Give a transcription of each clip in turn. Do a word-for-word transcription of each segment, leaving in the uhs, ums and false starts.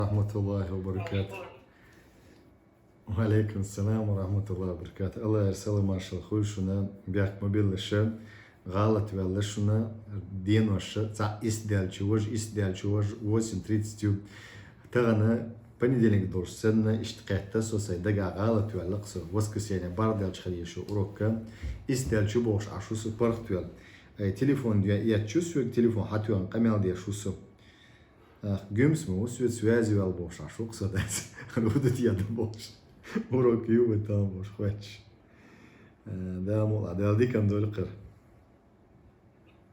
ورحمة الله وبركاته. وعليكم السلام ورحمة الله وبركاته. АллахӀа салам-маршал хуьлда шуна, бехк ма билла шу, гӀалатваьлла шуна, денош цхьаъ ийс даьлча, важа ийс даьлча, важа восемь тридцать ю. Тахан понедельник долаш санна, иштта кхетта со, сай дагахь гӀалатваьлла-кх со, воскресенье бархӀ даьлча хила еза шу урок. Ийс даьлча бохуш Ӏаш ву со паргӀатваьлла. Ай, телефон де-, етташ ву соьга, телефон хьатоьхна къамел деш ву со. Ах, гуьмса ма ву со, связи ваьлла бохуш Ӏаш ву-кх со, дац. Рудат яда бохуш. Урок ю вай там бохуш хоьттуш. Э, Дала мукъ лахь, Дала диканна дойла кхара.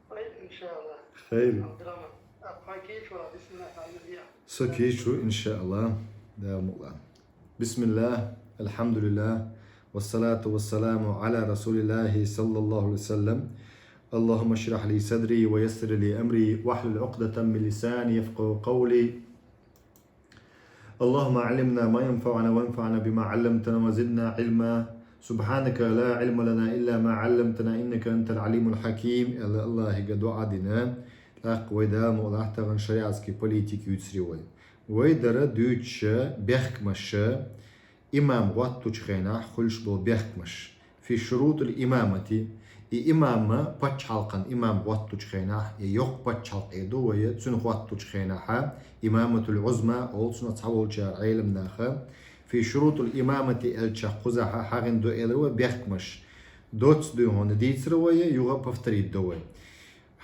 Хайр, иншааллахӀ. Хайр. Абдурахман, а, кхо кийча вала, бисмиллахӀ, алхьамдулиллахӀ. Со кийча ву, иншааллахӀ. Дала мукъ лахь. بسم الله، الحمد لله، والصلاة والسلام على رسول الله صلى الله عليه وسلم. اللهم اشرح لي صدري ويسر لي أمري واحلل عقدة من لساني يفقهوا قولي. اللهم علمنا ما ينفعنا وانفعنا بما علمتنا وزدنا علما. سبحانك لا علم لنا إلا ما علمتنا إنك أنت العليم الحكيم. Аьлла, АллахӀага дуӀа дина, тӀаккха вай Дала мукъ лахь тахан шариатский политика юьйцур ю вай. Вай дара дуьйцуш бехкамаш, имам гӀоттучу хенахь хуьлуш болу бехкамаш. في شروط الإمامة, и имам, пачхьалкхан имам гӀоттучу хенахь, и йоккха пачхьалкх эр ду вай, цуьнан гӀоттучу хенахь, إمامة العظمى олу цунах, цхьаволчара Ӏеламнаха في شروط الإمامة аьллачех кхузахь хьахийна ду элира вай бехкамаш. Доцца дуй хьуна дийцира вай, юха повторить до вай.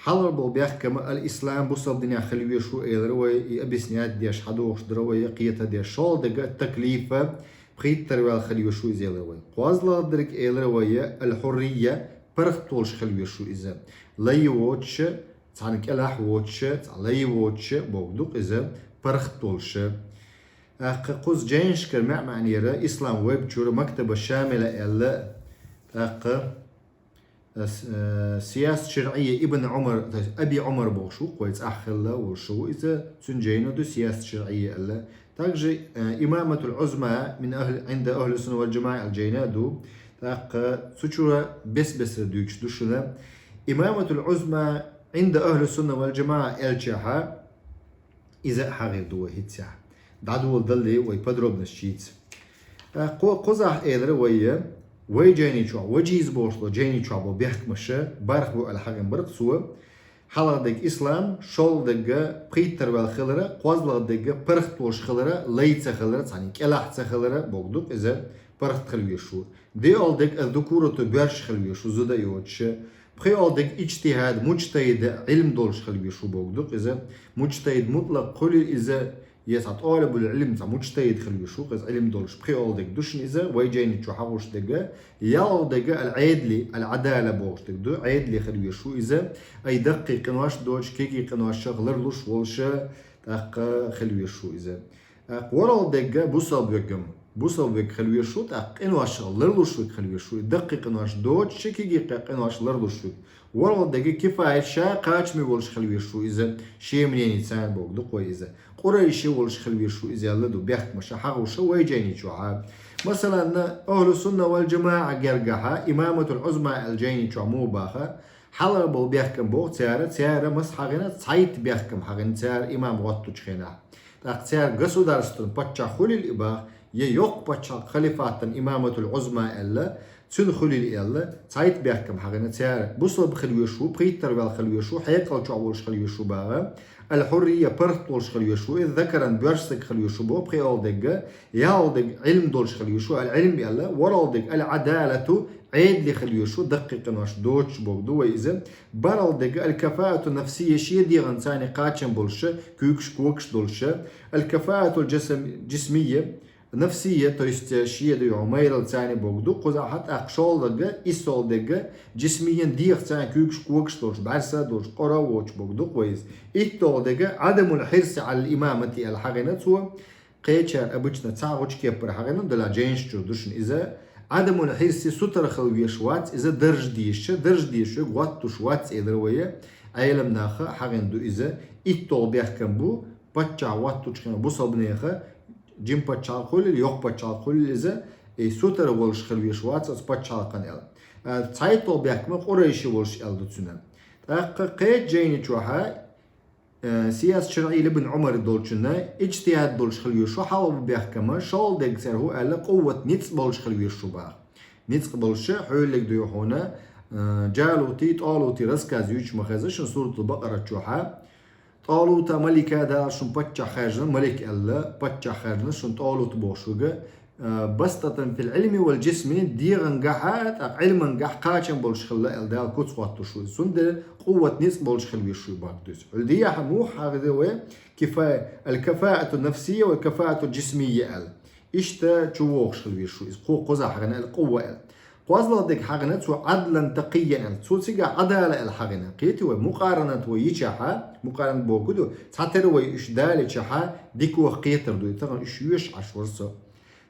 Хьалхара болу бехкам الإسلام, бусалба динехь хила везаш ву элира вай, и объяснять деш, хьадохуш дара вай, кхета деш. ШолгӀа дерг التكليف, пхийттара ваьлла хила везаш ву иза элира вай. КхозлагӀа дерг элира вай الحرية, паргӀат волуш хила везаш ву иза. Лай воцуш, цхьана кӀелахь воцуш, цхьа лай воцуш бохург ду-кх иза, паргӀат волуш. ТӀаккха кхуза жайнашкара маьӀ-маьӀнера ислам вайб чуьра Мактаба Шамила аьлла, тӀаккха Э, с-, э, Сиясат шарӀийя Ибн Ӏумар, то есть Аби Ӏумар бохуш ву-кх вай, цӀахь хилла волуш ву иза, цуьнан жайна ду Сиясат шарӀийя аьлла. Также, э, إمامة العظمى من أهل, عند أهل السنة والجماعة аьлла жайна ду. ТӀаккха цу чуьра бес-бесара дуьйцуш ду шуна. إمامة العظمى عند أهل السنة والجماعة аьллачехь, иза а хьахийна ду вай хӀинццехь. ДӀадоладалале вай подробносташ йийца. Э, кхо-, кхузахь элира вай, вай жайни чохь, ваджиз бохуш долу жайни чохь болу бехкамаш бархӀ бу аьлла хьахийна бара-кх цо. Хьалхарчу дерг ислам, шолгӀа дерг пхийттара ваьлла хилар, кхозлагӀа дерг паргӀат волуш хилар, лай ца хилар, цхьана кӀелахь ца хилар бохург ду-кх иза, паргӀат хила везаш ву. ДоьалгӀа дерг الذكورة, боьрша хила везаш ву, зуда йоцуш. ПхоьалгӀа дерг иджтихӀад, муджтахӀид, Ӏилма долуш хила везаш ву бохург ду-кх иза. МуджтахӀид мутлакъ хуьлийла иза, я цхьа тӀолибул Ӏилм, цхьа муджтахӀид хила везаш ву-кх иза, Ӏилма долуш. ПхоьалгӀа дерг ду шуна иза, вай жайни чу хьахуш дерг. ЯлгӀа дерг العدل, العدالة бохуш дерг ду, Ӏедал хила везаш ву иза. Ай даккхий къинош доцуш, кегий къиношех ларлуш волуш, тӀаккха хила везаш ву иза. ТӀаккха ворхӀалгӀа дерг бусалба верг-м, бусалба верг хила везаш ву, тӀаккха къиношех ларлуш верг хила везаш ву, и даккхий къинош доцуш, кегий къиношех ларлуш верг. ВорхӀалгӀа дерг кифаят, ша кхачаме волуш хила везаш ву иза, шен мненица бохург ду-кх вай иза. Къурайши волуш хила везаш ву иза аьлла ду бехкамаш хьахуш вай жайни чохь. Масалан, أهل السنة والجماعة гергахь إمامة العظمى аьлла жайни чохь муха боху, хьалхара болу бехкам боху цара, цара маса хьахийна, цхьайтта бехкам хьахийна цара имам гӀоттучу хенахь. ТӀаккха цара государстван паччахь хуьлийла и боху, я йоккха пачхьалкх халифатан إمامة العظمى аьлла, цуьнан хуьлийла аьлла, цхьайтта бехкам хьахийна цара. Бусалба хила везаш ву, пхийттара ваьлла хила везаш ву, хьекъал чохь волуш хила везаш ву боху, الحرية паргӀат волуш хила везаш ву, и ذكرا боьрша стаг хила везаш ву боху, пхоьалгӀа дерг, ялхалгӀа дерг Ӏилма долуш хила везаш ву, العلم аьлла, ворхӀалгӀа дерг العدالة, Ӏедал хила везаш ву, даккхий къинош доцуш бохург ду вай иза. БархӀалгӀа дерг الكفاءة النفسية, шен дегӀан царна кхачам болуш, куьйгаш-когаш долуш, الكفاءة الجسم-, جسمية, нафсия, то есть, э, шен дегӀан майралла царна бохург ду, кхузахь тӀаккха шолгӀа дерг, иссалгӀа дерг, جسميا дегӀан царна куьйгаш-когаш долуш, бӀаьрса долуш, къора воцуш бохург ду-кх вай иза. ИтталгӀа дерг عدم الحرص على الإمامة аьлла хьахийна цо, кхечара обычно цхьа гӀучу кепара хьахийна, делахь жайнаш чу ду шуна иза. عدم الحرص, сутара хила везаш вац иза дарж дезаш, дарж дезаш верг гӀоттуш вац элира вай, Ӏеламнаха хьахийна ду иза. ИтталгӀа бехкам бу, паччахь гӀоттучу хенахь бусалбанеха, жима пачхьалкх хуьлийла, йоккха пачхьалкх хуьлийла иза, и сутара волуш хила везаш вац оцу пачхьалкхана аьлла. А, цхьайтталгӀа бехкам къурайши волуш аьлла ду цуьнан. ТӀаккха кхечу жайни чохь Э, сияс шарӀи Ибн Ӏумар долчунна, иджтихӀад долуш хила везаш ву, хьалха бу бехкама, шолгӀа дерг церан хӀу аьлла, къувват ницкъ болуш хила везаш ву баха. Ницкъ болуш, хьоьллиг дуй хьуна, э, Джалути, ТӀолути рассказ юьйцуш ма хеза шуна Суратул Бакъара чохьа. ТӀолута малика Дала шун паччахь хаьржина, малик аьлла, паччахь хаьржина шун ТӀолут бохуш вуьга, э, бастатан фил Ӏилми вал джисми, дегӀангахьа, тӀаккха Ӏилмангахь кхачам болуш хилла аьлла Дала куц хӀоттуш ву. Цундела къувват ницкъ болуш хила везаш ву бакъ дуьйцу. Хьуьлла дехьа муха хьагӀиде вай, кифа-, аль-кафаату нафсия ва кафаату джисмия аьлла. Иштта чу вогӀуш хила везаш ву иза. Кхо кхуза хьагӀина аьлла, къувва аьлла. КхозлагӀа дерг хьагӀина цо Ӏадлан такъиян аьлла. Цо цига Ӏадала аьлла хьагӀина. Кхетий вай, мукъаранат вай йичахьа, мукъаранат боху ду, цхьатера вай уьш даличахьа, дикох кхетар ду, и тахана уьш йоьш Ӏаш вара со.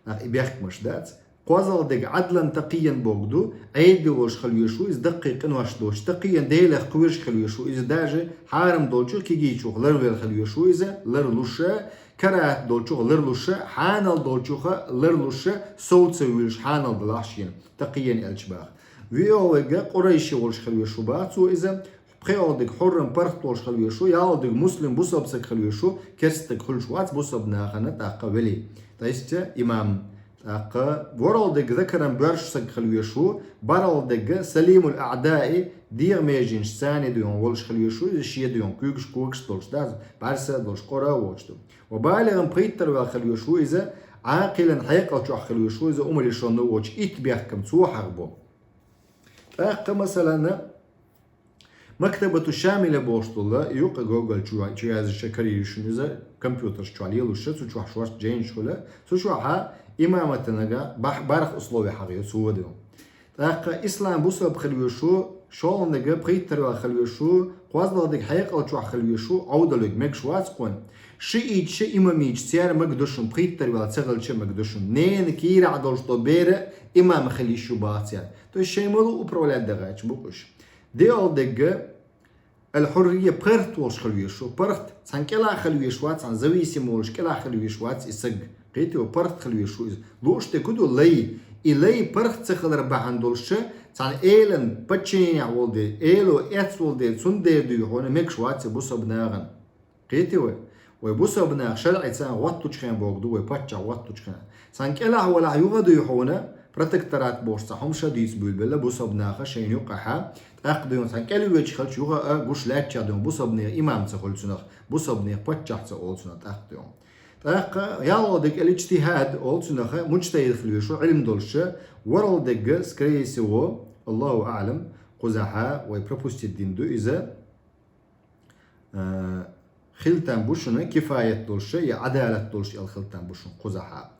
Нах и бехкамаш дац. КхозлагӀа дерг Ӏадлан такъиян боху ду, Ӏедал волуш хила везаш ву иза, даккхий къинош доцуш, такъиян Делах кхоьруш хила везаш ву иза, даже хьарам долчух, кегийчух ларвер хила везаш ву иза, ларлуша, карахӀат долчуха ларлуша, хьанал долчуха ларлуша, сов ца вуьйлуш хьанал далахь шена, такъиян аьлча баха. ВиъолгӀа верг къурайши волуш хила везаш ву баха цо иза, пхеолгӀа дерг хьуррам паргӀат волуш хила везаш ву, ялхолгӀа дерг муслим бусалба саг хила везаш ву, керста стаг хуьлуш вац бусалба нахана тӀаккха вели. То есть имам. ТӀаккха ворхӀалгӀа дерг закаран боьрша саг хила везаш ву, бархӀалгӀа дерг салимул аъдаи, дегӀан меженаш царна дуй хьуна волуш хила везаш ву, иза шен дуй хьуна куьйгаш-когаш долуш, да, бӀаьрса а долуш, къора а воцуш ду. Ва балигӀан, пхийттара ваьлла хила везаш ву иза, Ӏакъилан, хьекъал чохь хила везаш ву иза, умалишонна воцуш, итт бехкам цо хьагӀ бо. ТӀаккха, масалана, Мактабату Шамила бохуш долу, юкъа Google чу, чу яздича карийра шуна иза, компьютерш чохь лелуша, цу чохь шорта жайнаш хуьлу. Цу чохьа имаматанага бах-, барх условия хьагӀ йо цо вадио. ТӀаккха ислам бусалба хила везаш ву, шолгӀанага пхийттара ваьлла хила везаш ву, кхозлагӀа дерг хьекъал чохь хила везаш ву, Ӏовдалуьг мегаш вац кхуьн. Шиитча, имамича церан мага ду шуна, пхийттара ваьлла ца хилча мага ду шуна. Ненан кийрахь долуш долу бер имам хила йиш ю баха церан. То есть шайн малу управлять дан гӀерташ бу-кх уьш. ДиъалгӀа дерг, аль-хьуррия, паргӀат волуш хила везаш ву. ПаргӀат, цхьана кӀелахь хила везаш вац, цхьана зависим волуш кӀелахь хила везаш вац и саг. Кхетий вай, паргӀат хила везаш ву иза. Лууш дерг ду лай. И лай паргӀат ца хилар бахьана долуша, цхьана элан подчинениехь волу дела, эло эцна волу дела, цундела дуй хьуна мегаш вац и бусалба нахана. Кхетий вай? Вай бусалба нах шарӀица гӀоттучу хенахь боху ду, вай паччахь гӀоттучу хенахь. Цхьана кӀелахь валахь юха дуй хьуна, протекторат бохуш цхьа хӀума ша дийца буьйлабелла бусалба наха шайна юкъахьа, тӀаккха дуй хьуна цхьана кӀелвечу хилча юха а гуш лаьттачех дуй хьуна бусалба нехан имам ца хуьлу цунах, бусалба нехан паччахь ца олу цунах тӀаккха дуй хьуна. ТӀаккха ялхалгӀа дерг аль-иджтихӀад олу цунах, муджтахӀид хила везаш ву, Ӏилма долуша, ворхӀалгӀа дерг, скорее всего, Аллаху аӀлам, кхузахьа вай пропустить дина ду иза, э, хила там бу шуна кифаят долуша я Ӏадалат долуша аьлла хила там бу шуна кхузахьа.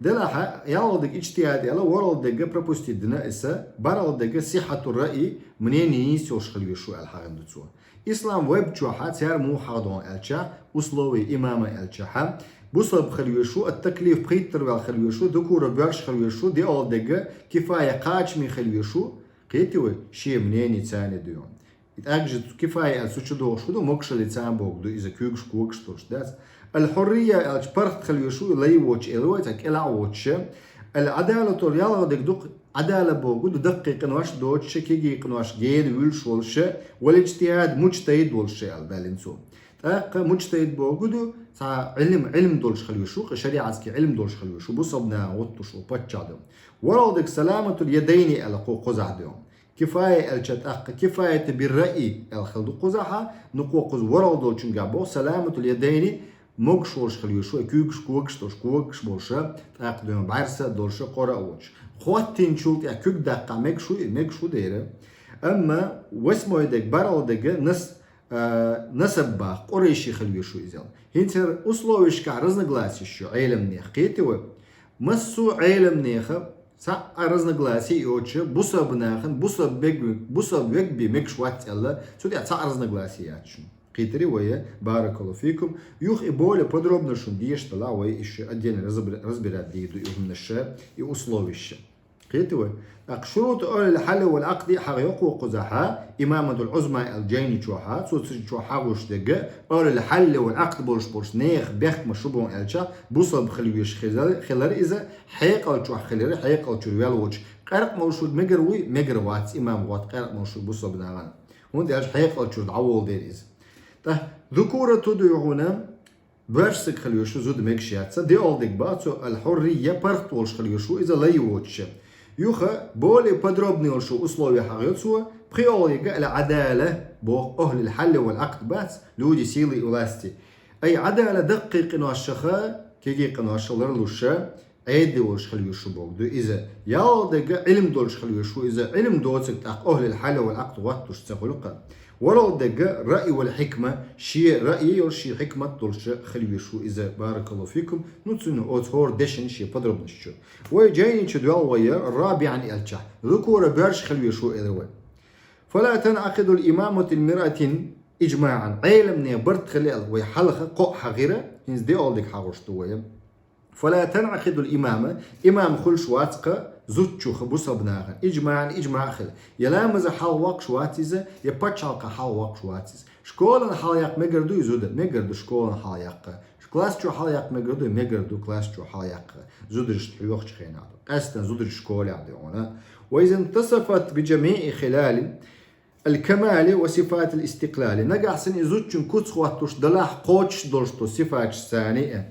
Делахьа, ялхалгӀа дерг иджтихӀад аьлла, ворхӀалгӀа дерг пропустить дина иза, бархӀалгӀа дерг сихьатур раъи, мнение нийса йолуш хила везаш ву аьлла хьагӀина ду цо. Ислам вайб чохьа цара муха хьагӀ ду аьлча, условия имама аьлчахьа, бусалба хила везаш ву, ат-таклиф, пхийттара ваьлла хила везаш ву, дукура боьрша хила везаш ву, диъалгӀа дерг кифая, кхачаме хила везаш ву, кхетий вай, шен мнение царна дуй хьуна. И также кифая аьлла цу чу догӀуш хӀу ду, могашалла царна боху ду иза, куьйгаш-когаш долуш дац. Аль-хьуррия аьлча паргӀат хила везаш ву, лай воцуш эло вай, цхьа кӀелахь воцуша. Аль-Ӏадалату, ялхалгӀа дерг ду-кх, Ӏадала боху ду, даккхий къинош доцуша, кегий къинош гена вуьллуш волуша, валь-иджтихӀад, муджтахӀид волуша аьлла даллина цо. ТӀаккха муджтахӀид боху ду, цхьа Ӏилм, Ӏилм долуш хила везаш ву, шариатский Ӏилм долуш хила везаш ву, бусалба наха гӀуттуш ву, паччахь ду. ВорхӀалгӀа дерг саламатуль ядайни аьлла кху-, кхузахь ду. Кифая аьлча тӀаккха кифаяту бир-раъи аьлла хила ду кхузахьа, ну кху-, кхуза ворхӀалгӀа долчуьнгахь боху саламатуль ядайни, могаш волуш хила везаш ву, куьйгаш-когаш долуш, когаш болуша, тӀаккха дуй хьуна бӀаьрса а долуша, къора а воцуш. Хьоттинчул тӀехь куьг даккхахь мегаш ву и, мегаш ву дера. Амма восьмой дерг, бархӀалгӀа дерг нас-, а, насаб баха, къурайши хила везаш ву иза. ХӀинца хӀара условишкахь разногласиш ю Ӏеламнех, кхетий вай? Массо а Ӏеламнеха цхьа а разногласие йоцуша, бусалба нахана бусалба вег-, бусалба вег бен мегаш вац аьлла, цу тӀехь цхьа а разногласие яц шуна. Кхетарий вай, баракаллаху фикум. Юха и более подробно шуна деша далахь вай, иша отдельно разбира-, разбирать дийр ду и хӀуманаш, и условиш. Кхетий вай? ТӀаккха шуруту ахлил хьалли валь Ӏакъди хьагӀ йо кху-, кхузахьа, Имаматуль Ӏузма аьлла жайни чохьа, цо цу чохь хьагӀуш дерг, ахлил хьалли валь Ӏакъд болуш болуш нехан бехкамаш шу боху аьлча, бусалба хила везаш хилар, хилар иза, хьекъал чохь хилар, хьекъал чуьра вел воцуш. Къаьркъа молуш вуй мегар вуй, мегар вац, имам гӀотта къаьркъа молуш вуй бусалба нахана. ХӀунда аьлча хьекъал чуьра дӀаволу дера иза. ТӀаккха ذكورة дуй хьуна, боьрша саг хила везаш ву зуда мегаш яц, диъалдиг бац цо, الحرية паргӀат волаш хила везаш ву иза лай воацаш. Юха более подробный йолаш йола условие хьахайо цо, пхиъалгӀа العدالة, боху أهل الحل والعقد бац, люди силы и власти. Ай Ӏадала даккхий къиношха, кегий къиношха ларлуша, Ӏедал волаш хила везаш ву бохург ду иза. ЯлхалгӀа дерг Ӏилма долаш хила везаш ву иза. Ӏилма доцург тӀаккха أهل الحل والعقد гӀоттуш ца хуьлу-кх. ВорхӀалгӀа дерг الرأي والحكمة, шен раъй йолаш, шен хьикмат долаш хила везаш ву иза. بارك الله فيكم. Ну, цунна оцу хӀора дешан шен подробносташ чу. Вай жайни чу доьлху вай رابعا аьлча. ذكورة боьрша хила везаш ву элира вай. فلا تنعقد الإمامة لامرأة إجماعا. Ӏеламнехан барт хила аьлла вай хьалха кхоъ хьахийра, хӀинца диъалдиг хьахош ду вай. فلا تنعقد الإمامة, имам хуьлуш вац-кх зудчух, бусалба нахана, إجماعا, ижмаъ хила. Я ламаза хьалхавоккхуш вац иза, я пачхьалкха хьалхавоккхуш вац иза. Школана хьалхаяккха мегар дуй зуда? Мегар ду школана хьалхаяккха. Класс чу хьалхаяккха мегар дуй? Мегар ду класс чу хьалхаяккха. Зударшна хьоьхучу хенахь ду. Къаьстина зударш школехь ду хьуна. وإذا انتصفت بجميع خلال الكمال وصفات الاستقلال. Нагахь санна и зудчун куц хӀоттуш далахь, кхочуш долуш долу сифаташ царна а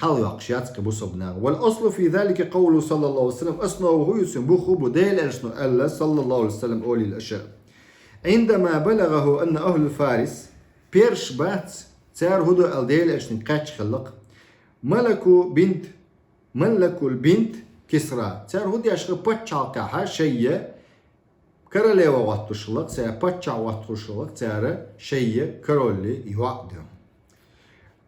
хьалхавоккхуш яц-кх бусалба наха. والأصل في ذلك قوله صلى الله عليه وسلم. Основа хӀун ю цуьнан? Бух хӀун бу? Делан элчано аьлла, صلى الله عليه وسلم, олийла аша. عندما بلغه أن أهل فارس, персаш бац, цара хӀун до аьлла Делан элчанга кхаьчна хилла-кх. ملكوا بنت ملكوا بنت كسرى. Цара хӀун деш хилла пачхьалкхехь шайна королева хӀоттуш хилла-кх цара, паччахь хӀоттуш хилла-кх цара, шайна короле йоӀ ду.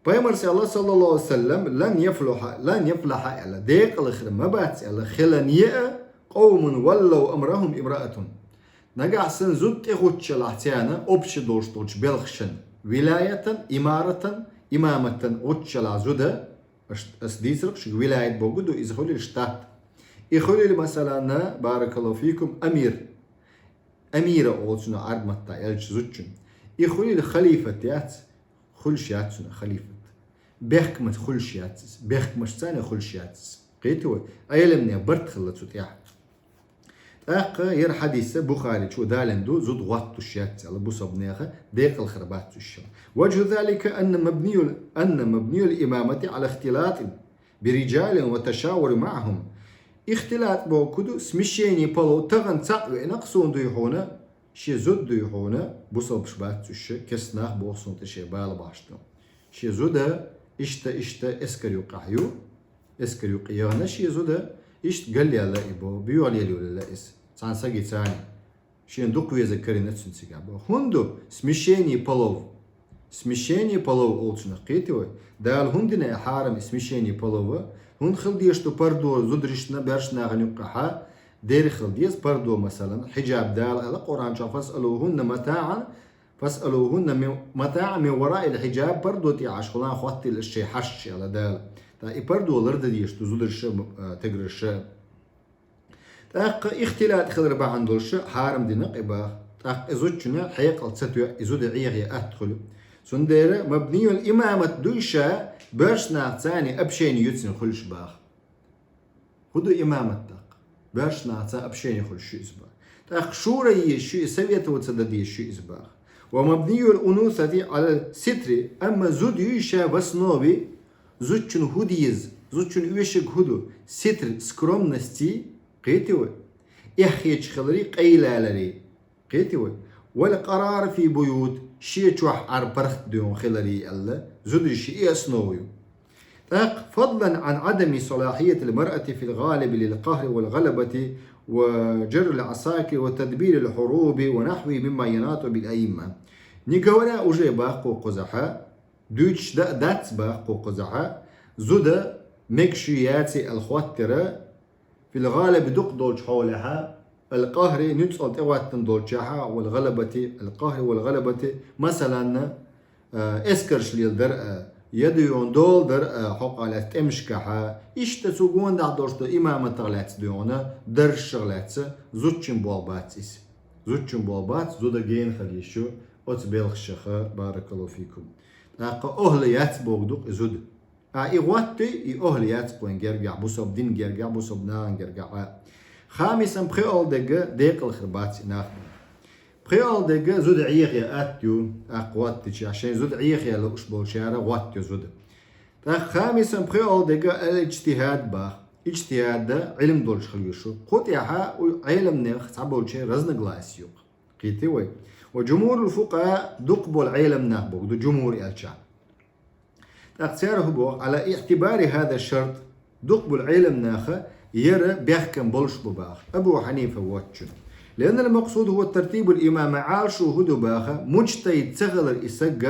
Пайхамара аьлла, صلى الله عليه وسلم, لن يفلح, لن يفلح аьлла, декъала хир ма бац аьлла, хилане а, قوم ولوا أمرهم امرأة. Нагахь санна зуда тӀехӀуттуш елахь царна, общий долуш долчу белхашна, ولاية, إمارة, имаматан гӀуттуш елахь зуда, Аш, ас дийцира-кх шуьга, вилаят бохург ду, иза хуьлийла штат. И хуьлийла, масалан, بارك الله فيكم, амир. Амира олу цунах Ӏарбий маттахь аьлча зудчун. И хуьлийла халифат яц, хуьлуш яц цунах халифат. Бехкамаца хуьлуш яц иза. Бехкамашца хуьлуш яц иза. Кхетий вай? Ӏеламнехан барт хилла цу тӀехь. ТӀаккха хӀара хьадис Бухари чу далийна ду, зуда гӀоттуш яц аьлла, бусалба нехан декъала хир бац уьш. وجه ذلك أن مبني ال-، أن مبني الإمامة على اختلاط برجال وتشاور معهم. Ихтилат бохург ду, смешение полов, тахана цхьаъ веана-кх суна дуй хьуна, шен зуда дуй хьуна, бусалбаш бац уьш, керста нах боху суна тӀе шайн бала бахьаш ду. Шен зуда иштта, иштта эскар юккъехь ю, эскар юккъе яхана шен зуда, иштта галъяьлла и боху, боьха лелайолийла иза. Цхьана саги царни. Шена дукха везарг карийна цуьнан цигахь боху. ХӀунда ду? Смешение полов. Смешение полов олу цунах, кхетий вай? Дала хӀунда дина и хьарам, и смешение полов? ХӀунда хила дезаш ду пардо зударшна, боьрша нахана юккъехь? Дера хила деза пардо, масалан, хьиджаб. Дала аьлла Къуръан чохь: فاسألوهن متاعا فاسألوهن من، متاعا من وراء الحجاب, пардо тӀехь Ӏаш хуьлийла хоттийла шайн хьашташ, аьлла Дала. ТӀаккха и пардо лардан дезаш ду зударша а, тигараша а. ТӀаккха ихтилат хилар бахьана долуш хьарам дина-кх и боху. ТӀаккха и зудчунна хьекъал ца тоьа, и зуда Ӏехаде атта хуьлу. Цундела مبني الإمامة дуй ша, боьрша нахаца общение ю цуьнан хуьлуш боху. ХӀун ду имамат тӀаккха? Боьрша нахаца общение хуьлуш ю иза боху. ТӀаккха шура езаш ю и, советоваться дан дезаш ю иза боху. ومبني الأنوثة على الستر, амма зуда юй ша в основе, зудчун хӀун деза, зудчун оьшург хӀун ду? Ситр, скромности, кхетий вай? Эхь хеташ хиларе, къайлаларе. Кхетий вай? والقرار في بيوت, шен чохь Ӏар паргӀатдоьхна хиларе аьлла, зударшна и основа ю. ТӀаккха, فضلا عن عدم صلاحية المرأة في الغالب للقهر والغلبة وجر العساكر وتدبير الحروب ونحوه مما يناط بالأئمة. Не говоря уже боху кхузахь, дуьйцуш дан а дац боху кхузахь, зуда мегаш юй яций аьлла хоттура, في الغالب дукха долчу хьолехь, القهر нуьцкъала тӀехӀоьттина долчохь, والغلبة, القهر والغلبة, масалан, а, эскарш леладар а, я дуй хьуна дола дар а, хьокъехь лаьцна тӀемашкахь, иштта цу гонаха долуш долу имаматах лаьцна дуй хьуна, даржашах лаьцна, зудчун болх бац иза. Зудчун болх бац, зуда гена хила йиш ю оцу белхашах, بارك الله فيكم. ТӀаккха охӀла яц бохург ду-кх и зуда. Ткъа и гӀоттий, и охӀла яц-кх вайн гергахь, бусалба дин гергахь, бусалба нахана гергахь а. خامسا, пхиъалгӀа дерг декъала хир бац и нах. КхоалгӀа дерг зуда Ӏехаеш атта ю, тӀаккха гӀоттича, шайн зуда Ӏехаеш лууш болчара гӀоттаю зуда. ТӀаккха خامسا, пхоалгӀа дерг الإجتهاد бах. Иджтихьад Ӏилма долуш хила везаш ву. Кху тӀехь у Ӏеламнех цхьаболчеран разногласи ю. Кхийтий вай? وجمهور الفقهاء, дукхахболу Ӏеламнах боху ду, жумхӀур аьлча. ТӀаккха цара хӀун боху: على اعتبار هذا الشرط, дукхахболу Ӏеламнаха яра бехкам болуш бу бах Абу Хьанифа воцчунна. لأن المقصود هو ترتيب الإمامة, Ӏалашо хӀун ду баха, муджтахӀид ца хилар и саг,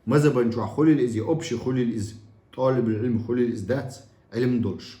мазхӀабан чохь хуьлийла иза, общий хуьлийла иза, тӀолибул Ӏилм хуьлийла иза дац, Ӏилма долуш.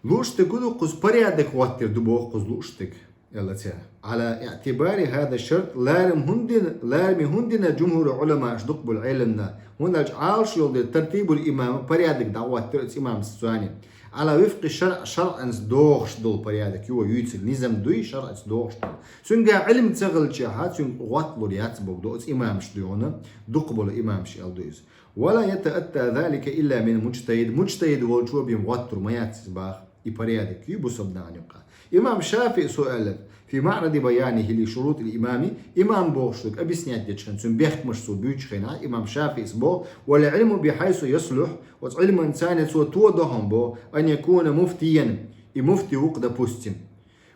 Лууш дерг хӀун ду, кхуза порядок гӀоттийр ду боху кхуза лууш дерг, аьлла цара. على اعتبار هذا الشرط, ларам хӀунда дина, лараме хӀунда дина жумхӀур Ӏуламаша, дукхахболу Ӏеламнаха, хӀунда аьлча Ӏалашо йолу дела ترتيب الإمامة, порядок дӀагӀоттийра оцу имамаца цунна. على وفق الشرع, шарӀаца догӀуш долу порядок ю вай юьйцург, низам дуй шарӀаца догӀуш долу. Цуьнга Ӏилма ца хилчахьа, цуьнга гӀотталур яц боху ду оцу имамаша дуьйна, дукхахболу имамаша аьлла ду иза. ولا يتأتى ذلك إلا من مجتهد, муджтахӀид волчо бен гӀоттур ма яц иза бах, и порядок ю бусалба нахана юкъахь. Имам ШафиӀис хӀун аьлла: في معرض بيانه لشروط الإمامة, имам бохуш дерг объяснять дечу хенахь, цуьнан бехкамаш цо буьйцучу хенахь, имам ШафиӀис боху: والعلم بحيث يصلح, оцу Ӏилманца цо тодо хӀума боху, أن يكون مفتيا, и муфти ву-кх, допустим.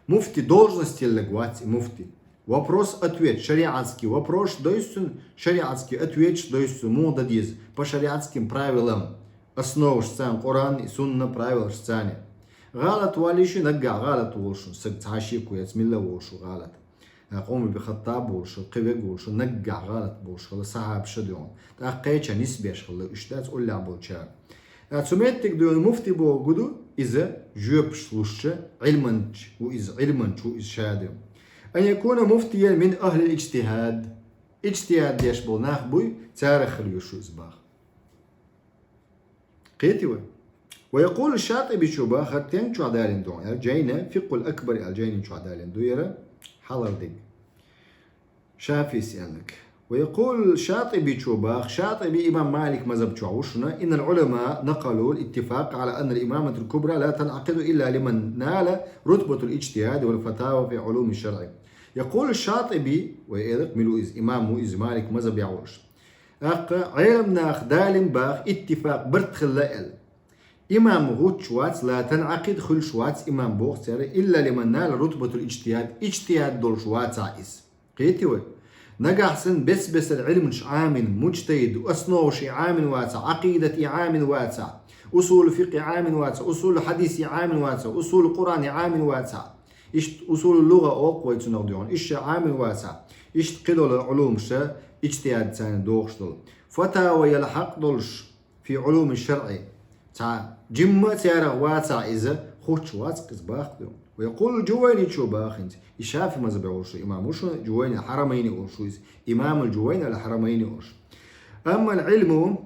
Муфти должность елларг вац и муфти. Вопрос-ответ, шариатский вопрос дойсу цуьнан, шариатский ответаш дойсу цуьнан, муха дан деза, по шариатским правилам, основашца, Къуръан и Сунна правилашца. ГӀалат валийша, наггахь гӀалат волуш, саг цхьа шеко яц, милла волуш гӀалат. Ӏумар бин Хаттаб волуш, кхин верг волуш, наггахь гӀалат болуш хилла сахьабаша дуьйна. ТӀаккха кхечарна нисбеш хилла, уьш дац уллехь болчара. Ткъа цу меттиг дуьйна муфти боху хӀун ду, иза жоьпаш луш, Ӏилманча ву иза, Ӏилманча ву иза ша ду. أن يكون مفتيا من أهل الاجتهاد. Иджтихьад деш болу нах буй, царах хила везаш ву иза бах. Кхетий вай? ويقول الشاطبي чу бах, хӀара тен чохь далийна ду, аьлла, жайна, Фикъхул Акбар аьлла жайна чохь далийна ду яра, хьалхара дерг. ШафиӀис аьлларг. ويقول الشاطبي чу бах, Шаطبي имам Малик мазхӀаб чохь ву шуна: إن العلماء نقلوا الاتفاق على أن الإمامة الكبرى لا تنعقد إلا لمن نال رتبة الاجتهاد والفتاوى في علوم الشرع. يقول الشاطبي, вай элира-кх, мила ву иза, имам ву иза, Малик мазхӀабехь волуш. ТӀаккха Ӏеламнаха далийна бах, иттифакъ, барт хилла аьлла. Имам гӀуттуш вац, لا تنعقد, хуьлуш вац имам боху цара, إلا لمن نال رتبة الاجتهاد, иджтихьад долуш вацахь иза. Кхетий вай? Нагахь санна бес-бесара Ӏилманаш Ӏамийна, муджтахӀид, основаш и Ӏамийна вацахь, Ӏакъидат и Ӏамийна вацахь, усулул фикъхӀ и Ӏамийна вацахь, усулул хьадис и Ӏамийна вацахь, усулул Къуръан и Ӏамийна вацахь. Иштта усулул лугӀа олу-кх вай цунах дуьйна. Иштта Ӏамийна вацахь. Иштта кхидолу Ӏулумаша иджтихьад царна догӀуш долу. Фатава яла хьакъ долуш, في علوم الشرع. Цхьа жимма а царах вацахь иза, гӀуттуш вац-кх иза бах ду. ويقول الجويني чу бах хӀинца. И ШафиӀи мазхӀабехь волуш ву имам ву шуна, Жувайни Хьарамайни олуш ву иза. إمام الجويني الحرمين олуш. أما العلم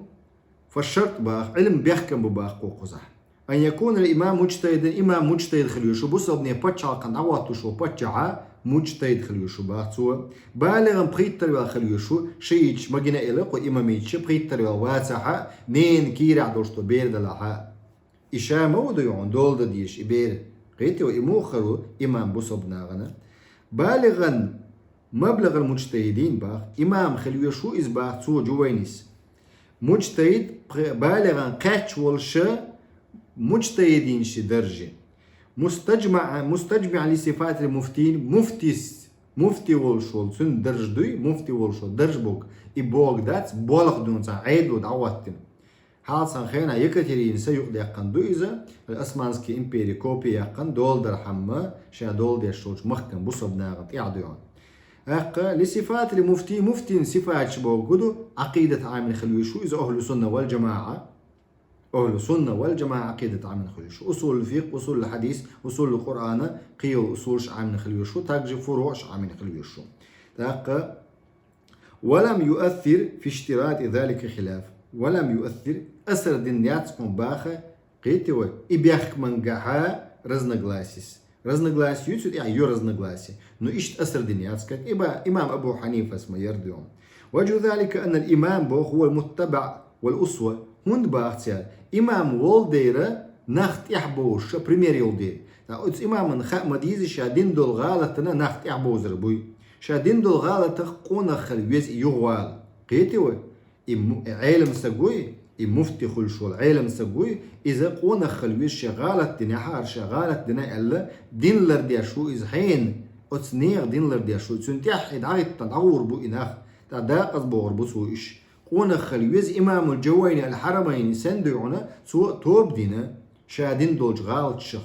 فالشرط бах, Ӏилма бехкам бу бах кху кхузахь. أن يكون الإمام مجتهدا, имам муджтахӀид хила везаш ву, бусалбанийн пачхьалкхана дӀагӀоттуш волу паччахь муджтахӀид хила везаш ву бах цо. БалигӀан пхийттара ваьлла хила везаш ву, шииташ ма гина элира кху имамиташа, пхийттара ваьлла вацахь а, ненан кийрахь долуш долу бер далахь а. И ша ма ву ду хьуна, дола дан дезаш и бер. Кхетий вай, и муха хир ву имам бусалба нахана? БалигӀан مبلغ المجتهدين бах, имам хила везаш ву иза бах цо, Жувайнис. МуджтахӀид пх-, балигӀан кхаьчна волуш, муджтахӀидинийн даржа. مستجمع, مستجمع لصفات المفتين, муфтис, муфти волуш волу цуьнан даржа дуй, муфти волуш волу даржа боху, и бохург дац, болх дуьйна цхьа Ӏедало дӀахӀоттийна. Хьалха цхьана хенахь Екатеринас юкъадаьккхина ду иза, Османский импери копи яьккхина, дола дархьама ша дола деш волчу махкана бусалба нахана тӀехь дуьйна. ТӀаккха لصفات المفتي, муфтийн сифаташ бохург хӀун ду, Ӏакъидат Ӏамийна хила везаш ву иза, أهل السنة والجماعة. أهل السنة والجماعة Ӏакъидат Ӏамийна хила везаш ву. أصول الفقه, أصول الحديث, أصول القرآن, кхин йолу усулаш Ӏамийна хила везаш ву, также фуруӀаш Ӏамийна хила везаш ву. ТӀаккха ولم يؤثر في اشتراط ذلك خلاف. ولم يؤثر, асар дина яц хьуна баха, кхетий вай, и бехкамангахьа разногласис. Разногласи ю цу тӀехь, ю разногласи. Ну, иштта асар дина яц, как и ба-, имам Абу Хьанифас ма яра дуьйна. وجه ذلك أن الإمام боху هو المتبع والأسوة. ХӀунда баха цара? Имам волу дера нах тӀехь бовзуш, пример йолу дера. Ткъа оцу имаман хаа ма деза ша дина долу гӀалатана нах тӀехь бовзар буй. Ша дина долу гӀалатах къонах хила веза и юхавала. Кхетий вай? И му-, и Ӏелам саг вуй, и муфти хуьлуш волу Ӏелам саг вуй, иза къонах хила веза, шен гӀалат динехь а, ара шен гӀалат дина аьлла, дин лардеш ву иза хьенан, оцу нехан дин лардеш ву, цуьнан тӀехь и дӀахӀиттина дӀагӀур бу и нах, тӀаккха декъаза бохур бу цо уьш. Къонах хила веза имамул Жавайни ал-Хьарамайни санна дуй хьуна, цо а тоба дина ша дина долчу гӀалаташах.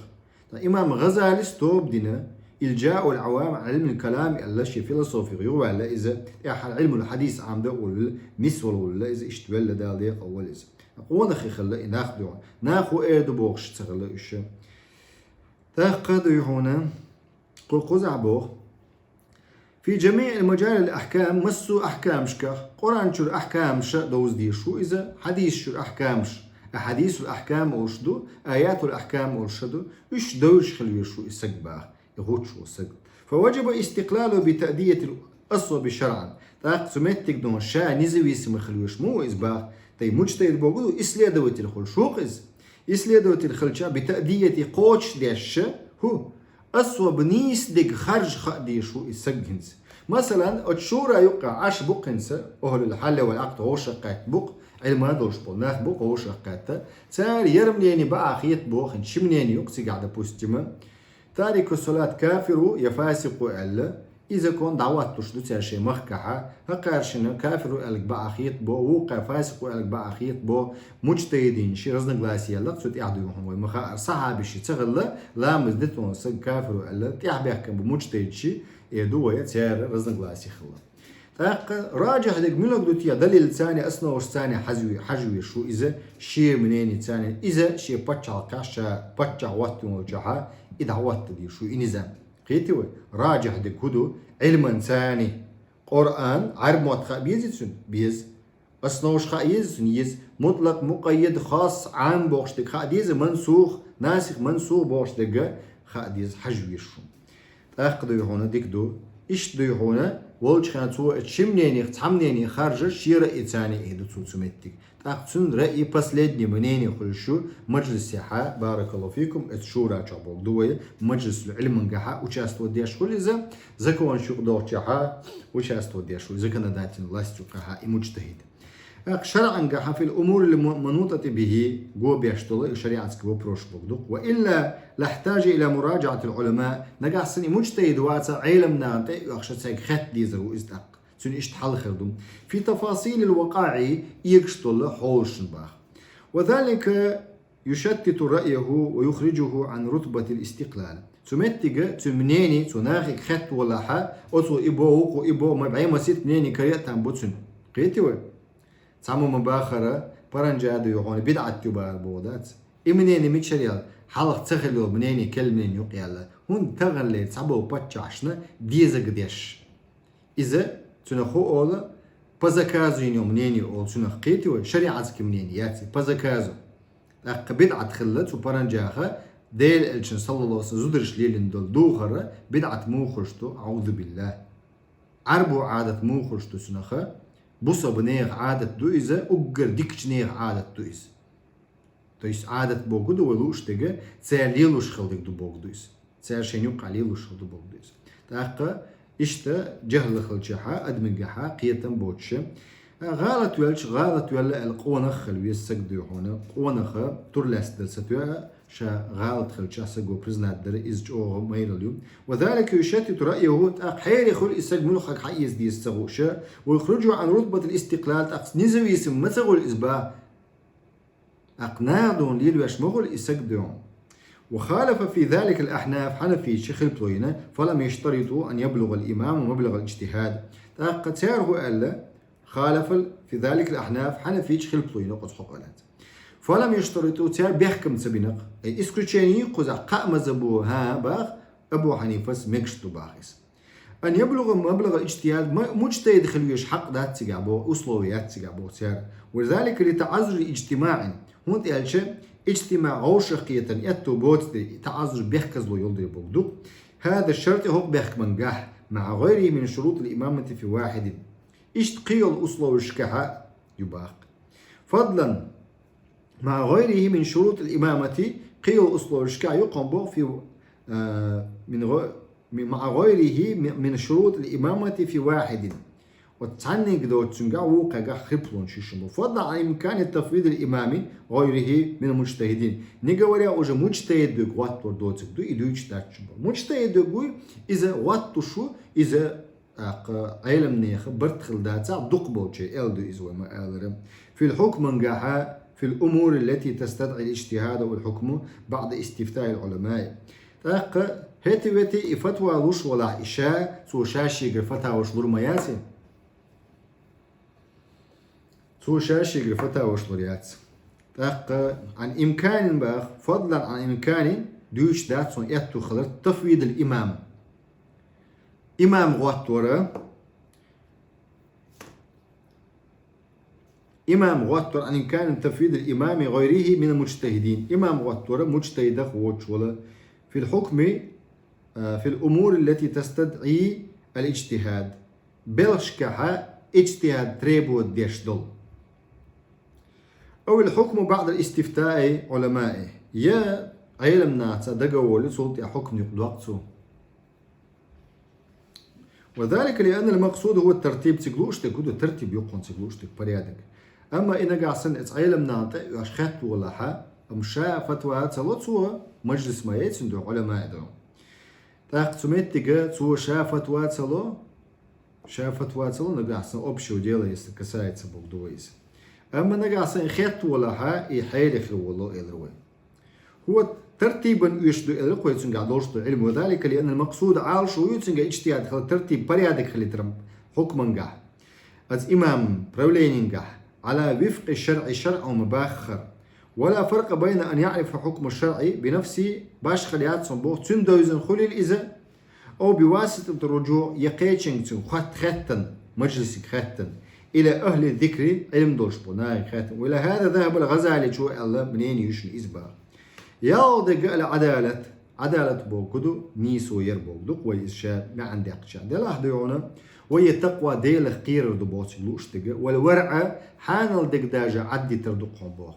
Ткъа имам ГӀазалис тоба дина, «Илжаул Ӏавам Ӏилмил калам» аьлла, шен философих юхаваьлла иза, тӀаьххьара Ӏилмул хьадис Ӏамда а волавелла, нисвала волавелла иза, иштта велла, Дала декъал вала иза. Къонахий хилла и нах дуьхьа. Нахо эр ду бохуш ца хилла уьш. ТӀаккха дуй хьуна, кху кхузахь боху. «Фи жамиъ мажалил ахкам», массо а ахкамашках, Къуръан чуьра ахкамаша довза дезаш ву иза, хьадис чуьра ахкамаш, ахьадисул ахкам олуш ду, аятул ахкам олуш ду, уьш довзаш хила везаш ву и саг баха, и гӀуч ву саг. «Фаважаба истиклалу би таъдиятил асваби шаръан». ТӀаккха цу меттиг дон ша независимый хила везаш ма ву иза баха, тӀе муджтахид боху ду, исследователь хуьлуш ву-кх иза. Исследователь хилча, би таъдияти кхочушдеш ша, хӀу, асваб нийса дерг харжа хаа дезаш ву и саг хӀинца. Масалан, оцу шура юккъехь Ӏаш бу-кх хӀинца, ахьлул хьалли вал Ӏакъд вовшах кхетта бу-кх, Ӏилма долуш болу нах бу-кх вовшах кхетта. Цара яра мнение баа хета боху хӀинца, ши мнение ю-кх цигахь, допустим, тарику салат кафир ву я фасикъ ву аьлла, и закон дӀахӀоттуш ду цара шайн махкахьа, хӀокхара шина кафир ву аьлларг баа хета бо, вукхара фасикъ ву аьлларг баа хета бо, муджтахидийн ши разногласие яьлла-кх цу тӀехь дуй хьуна вай ма хаара, сахьабаши ца хилла, ламаз дитина саг кафир ву аьлла, тӀехь баьхкина бу муджтахидши, эр ду вай, церан разногласие хилла. ТӀаккха раджихь дерг муьлхарг ду те, далилцани, основашцани хьажа ве-, хьажа везаш ву иза, шен мненецани, иза шен пачхьалкхехь ша паччахь хӀоттийна волчохьа, и дӀахӀотта дезаш ву и низам. Кхетий вай? Раджихь дерг хӀун ду? Ӏилманцани. Къуръан, Ӏаьрбийн мотт хаа безий цуьнан? Беза. Основаш хаа еза цуьнан? Еза. Мутлакъ, мукъаййад, хасс, Ӏам бохуш дерг хаа деза, мансух, насих, мансух бохуш дерг хаа деза, хьажа везаш ву. ТӀаккха дуй хьуна дика ду. Иштта дуй хьуна, волчу хенахь цо оцу ши мненех цхьа мнение харжа, шен раъйцани эр ду цо цу меттиг. ТӀаккха цуьнан раъй последний мнение хуьлуш ю маджлисехьа, баракаллаху фикум, оцу шура чохь боху ду вай, маджлисул Ӏилмангахьа участвовать деш хуьлу иза, законаш юкъадолчохьа участвовать деш ву, законодательный власть юкъахьа и муджтахид. ТӀаккха шаръангахьа фил умурил ма-, манутати бихи, го беш долу и шариатский вопрос боху ду. Ва илла лахтажа ила мураджаатил Ӏулама, нагахь санна и муджтахид вацахь, Ӏелам нахана тӀе а оьхуш цаьрга хетта дезар ву иза тӀаккха. Цуьнан иштта хьал хир ду. Фи тафасилил вакъаи, эгаш долу хьолашна баха. Ва залика юшаттиту раъяху ва юхриджуху ан рутбатил истиклал. Цу меттига цуьнан мнение, цу нахе хетта волахьа, оцо и боху, вукхо и боху, ма бӀе масийтта мнение каре а там бу цуьнан. Кхетий вай? Цхьамма ма бахара, паранджа дуй хьуна, бидӀат ю бахара боху дац. И мнение мичара ял, хьалха ца хилла йолу мнение, керла мнение юкъа яьлла. ХӀунда таханлера цхьаболу паччахьашна дезаг деш. Иза цуьнах хӀун олу, по заказу йина йолу мнение олу цуьнах, кхетий вай, шариатский мнение яц и, по заказу. ТӀаккха бидӀат хилла цу паранджаха, Делан элчанан, саллаллаху алейхи ва саллям, зударша лелийна долу духар бидӀат муха хуьлуш ду, аӀузу биллахӀ. Ӏаьрбийн Ӏадат муха хуьлуш ду цуьнах, бусалба нехан Ӏадат ду иза, уггар дикачу нехан Ӏадат ду иза. То есть Ӏадат боху ду вай лууш дерг, цара лелош хилла дерг ду боху ду иза. Цара шайна юккъехь лелош хилла ду боху ду иза. ТӀаккха иштта жахӀл хилчахьа, адамигахьа кхетам боцуша, гӀалат велча, гӀалат велла аьлла къонах хила веза саг дуй хьуна, къонаха тур лаьцна дар ца тоьа, ша гӀалат хилча саго признать дара, иза чӀогӀа майралла ю. Ва залика юшаттиту раъяху, тӀаккха хьере хуьлу и саг муьлхарг хьаэца деза ца хууша, ва юхриджуху ан рутбатил истиклал, тӀаккха независим ма ца хуьлу иза баха. ТӀаккха нахана лелавеш ма хуьлу и саг дуй хьуна. Ва халафа фи заликал ахьнаф, хьанафийча хилпало йина, фалам яштариту ан яблугӀал имаму маблугӀал иджтихӀад. ТӀаккха цара хӀун аьлла, халафа фи заликал ахьнаф, хьанафийча хилпало йина оцу хьокъехь лаьцна. Фалам яштариту, цара бехкам ца бина-кх. Ай, исключение ю кхузахь, кхаа мазхӀабо, хӀа, баха, Абу Хьанифас мегаш ду баха иза. Ан яблугӀа маблугӀал иджтихӀад, ма-, муджтахид хила везаш хьакъ дац цигахь боху, условие яц цигахь боху цара. Ва залика ли таӀаззури иджтимаӀин. ХӀунда аьлча, иджтимаӀ, вовшахкхетаран аьтто боцу дела, и таӀаззур бехказло йолу дела боху ду. ХӀаза шарти, хӀокху бехкамангахь, маӀа гӀайрихӀи мин шурутил имамати фи вахьидин. Иштта кхин йолу условешкахьа ю баха. Фадлан, маӀа гӀайрихӀи мин шурутил имамати, кхин йолу условешкахь ю кхуьнан боху фи, а, мин гӀо-, مع غيره من شروط الإمامة في واحد. Оцу цхьаннега доцучуьнгахь вукхуьнгахь хип луш ю шуна. فضلا عن إمكان تفويض الإمام غيره من المجتهدين. Не говоря уже муджтахид верг гӀоттор доцург ду, и дуьйцуш дац шуна. Муджтахид верг вуй, иза гӀоттуш ву, иза тӀаккха Ӏеламнехан барт хилла дацахь, дукхахболчеран аьлла ду иза, вай ма-аллара. في الحكم гахьа, في الأمور التي تستدعي الاجتهاد والحكم بعد استفتاء العلماء. ТӀаккха хӀетте-ветте и фатва луш валахь и ша, цо ша шегара фатваш лур ма яц и? Цо ша шегара фатваш лур яц. ТӀаккха عن إمكان боху, فضلا عن إمكان, дуьйцуш дац цунна аьтту хилар, تفويض الإمام. Имам гӀоттор, имам гӀоттор, عن إمكان تفويض الإمام غيره من المجتهدين. Имам гӀоттор муджтахидах воцуш вала. في الحكم, а, في الأمور التي تستدعي الاجتهاد. Белхашкахьа иджтихад требовать деш долу. أو الحكم بعد استفتاء العلماء. Я Ӏеламнаха дагаво, цул тӀаьхьа хьукам юкъадоккху цо. وذلك لأن المقصود هو الترتيب, цига лууш дерг хӀун ду, тартиб ю хьуна цига лууш дерг, порядок. Амма и нагахь санна оцу Ӏеламнахана тӀе а оьхуш хетта валахь, амма ша фатва ца ло цо, мажлис ма яц цуьнан дуьхьа, Ӏуламаийн дуьхьа. ТӀаккха цу меттиге цо ша фатва ца ло, ша фатва ца ло, нагахь санна общего дела, если касается бохург ду вай иза. Амма нагахь санна и хетта валахь, и хьерий хир волу, элира вай. ХӀун тартибан оьшуш ду, элира вай, цуьнгахь долуш ду Ӏилма. وذلك لأن المقصود, Ӏалашо ю цуьнгахь иджтихад хила, тартиб, порядок хилийтаран хьукмангахь. Оцу имаман правленингахь, على وفق الشرع, шарӀо ма-баххара. ولا فرق بين أن يعرف حكم الشرع بنفسه, башхалла яц цунна боху, цуьнан девзина хуьлийла иза, أو بواسطة الرجوع, я кхечуьнга цуьнга хатта хеттан, мажлисиг хеттан, إلى أهل الذكر, Ӏилма долуш болу нахе хеттан. ولهذا ذهب الغزالي, чу аьлла мнение ю шуна иза боху. ЯлхолгӀа дерг العدالة, Ӏадалат бохург ду, нийсо яр бохург ду, вай иза ша маьӀна даьккхича. Делахь дуй хьуна, вай я такъва, Делах кхерар ду боху цига лууш дерг, والورع, хьанал дерг даже Ӏаддитар ду хьуна боху.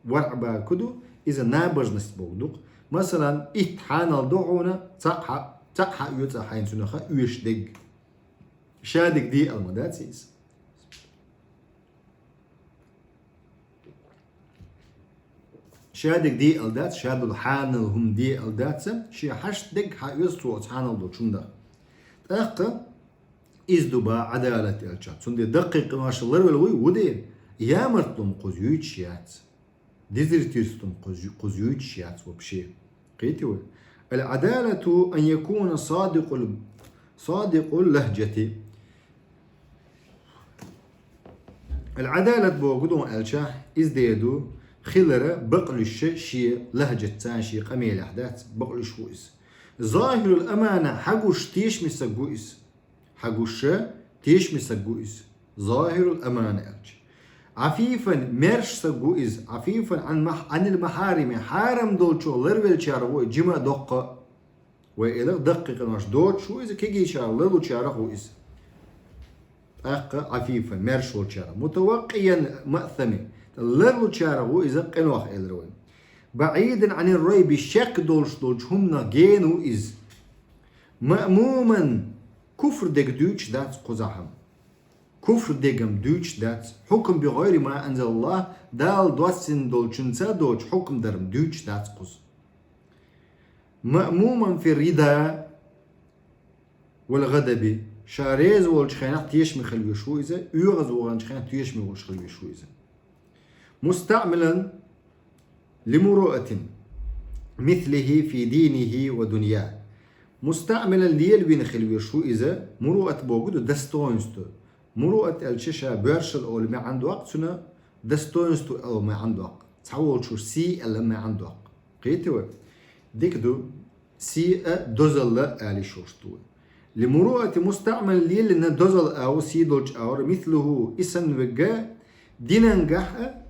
ВарӀ бохург ду, иза набожность бохург ду. Масалан, итт хьанал ду хьуна, цхьаъ хьа-, цхьаъ хьаоьцу хьайна цунах оьшуш дерг. Ша дерг декъала ма дац иза. Ша дерг декъала дац, ша долу хьанал хӀума декъала дац, шен хьашт дерг хьаоьцу цо оцу хьанал долчу хӀуманах. ТӀаккха иза ду боху Ӏадалат аьлча. Цундела даккхий къинош ларвелла вуй, ву де, ямартло-м кхуза юьйцуш яц. Дезертирство-м кхуза, кхуза юьйцуш яц вообще. Кхетий вай? العدالة أن يكون صادق ال-, صادق اللهجة. Ал-Ӏадалат бохург ду аьлча, иза дер ду, хилар бакълуьйш шен лахӀжатца, шен къамелехь дац, бакълуьйш ву иза. ظاهر الأمانة, хьагуш тешаме стаг ву иза. Хьагуш тешаме стаг ву иза. ظاهر الأمانة аьлча. عفيفا, маьрша стаг ву иза. عفيفا عن مح-, عن المحارم, хьарам долчух ларвеллачарах ву иза, жима а, доккха а. Вай элира, даккхий къинош доцуш ву иза, кегийчарах ларлучарах ву иза. ТӀаккха عفيفا, маьрша волчарах. متوقيا المأثم, ларлучарах ву иза къинойх, элира вай. بعيدا عن الريب, шек долуш долчу хӀуманах гена ву иза. مأموما, куфр дерг дуьйцуш дац кхузахь-м. Куфр дерг-м дуьйцуш дац. حكم بغير ما أنزل الله, Дала доссийна долчуьнца доцу хьукм дар-м дуьйцуш дац кхуза. مأموما في الرضا والغضب, ша реза волчу хенахь тешаме хила везаш ву иза, оьгӀаз ваханчу хенахь тешаме волуш хила везаш ву иза. مستعملا لمروءة مثله في دينه ودنياه. مستعملا, лелавина хила везаш ву иза, муруат бохург ду достоинство. Муруат аьлча ша боьршал олу маьӀна доккху, цуьнан достоинство олу маьӀна доккху. Цхьаволчуьра сий аьлла маьӀна доккху. Кхетий вай? Дика ду, сий а, дозалла а ала йиш йолуш ду вай. لمروءة مستعملا, лелийна дозалла агӀор, сий долчу агӀор, مثله, и санна верг, динангахь а,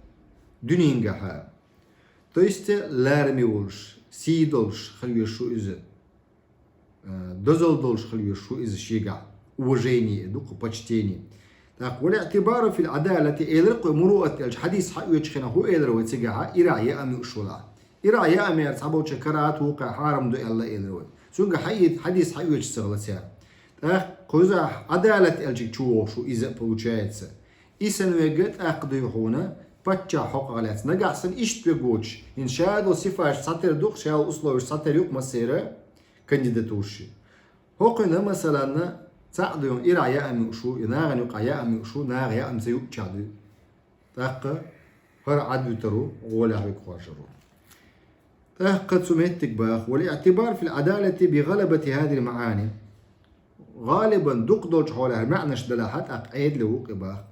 дуьненгахь а. То есть лараме волуш, сий долуш хила везаш ву иза. Э, дозалла долуш хила везаш ву иза шегахь. Уважение ду-кх, почтение. ТӀаккха والاعتبار في العدالة, элира-кх вай, муруат аьлча, хьадис хьаоьцучу хенахь хӀун элира вай цигахь, ирахь яа ма юуш валахь. Ирахь яа ма яра, цхьаболчара карахӀат ву-кх, хьарам ду аьлла элира вай. Цуьнга хьаийта хьадис хьаоьцуш ца хилац цара. ТӀаккха кхузахь Ӏадалат аьллачуьнга чу вогӀуш ву иза, получается. И санна верг тӀаккха дуй хьуна, паччахьан хьокъехь лаьцна. Нагахь санна иштта верг воцуш, хӀинца ша долу сифаташ цхьатера ду-кх, ша долу условияш цхьатера ю-кх массеран кандидатурашна. ХӀокхуьнан, масалан, цхьаъ дуй хьуна ирахь яа муьлш ву, я нахана юкъахь яа муьлш ву, наха яа ца юуччохь дуй. ТӀаккха хӀара Ӏад вуьтур ву, гӀолехь верг хоржур ву. ТӀаккха цу меттиг баха: والاعتبار في العدالة بغلبة هذه المعاني. ГӀалибан дукха долчу хьолехь маьӀнаш делахь, тӀаккха Ӏедале ву-кх и баха.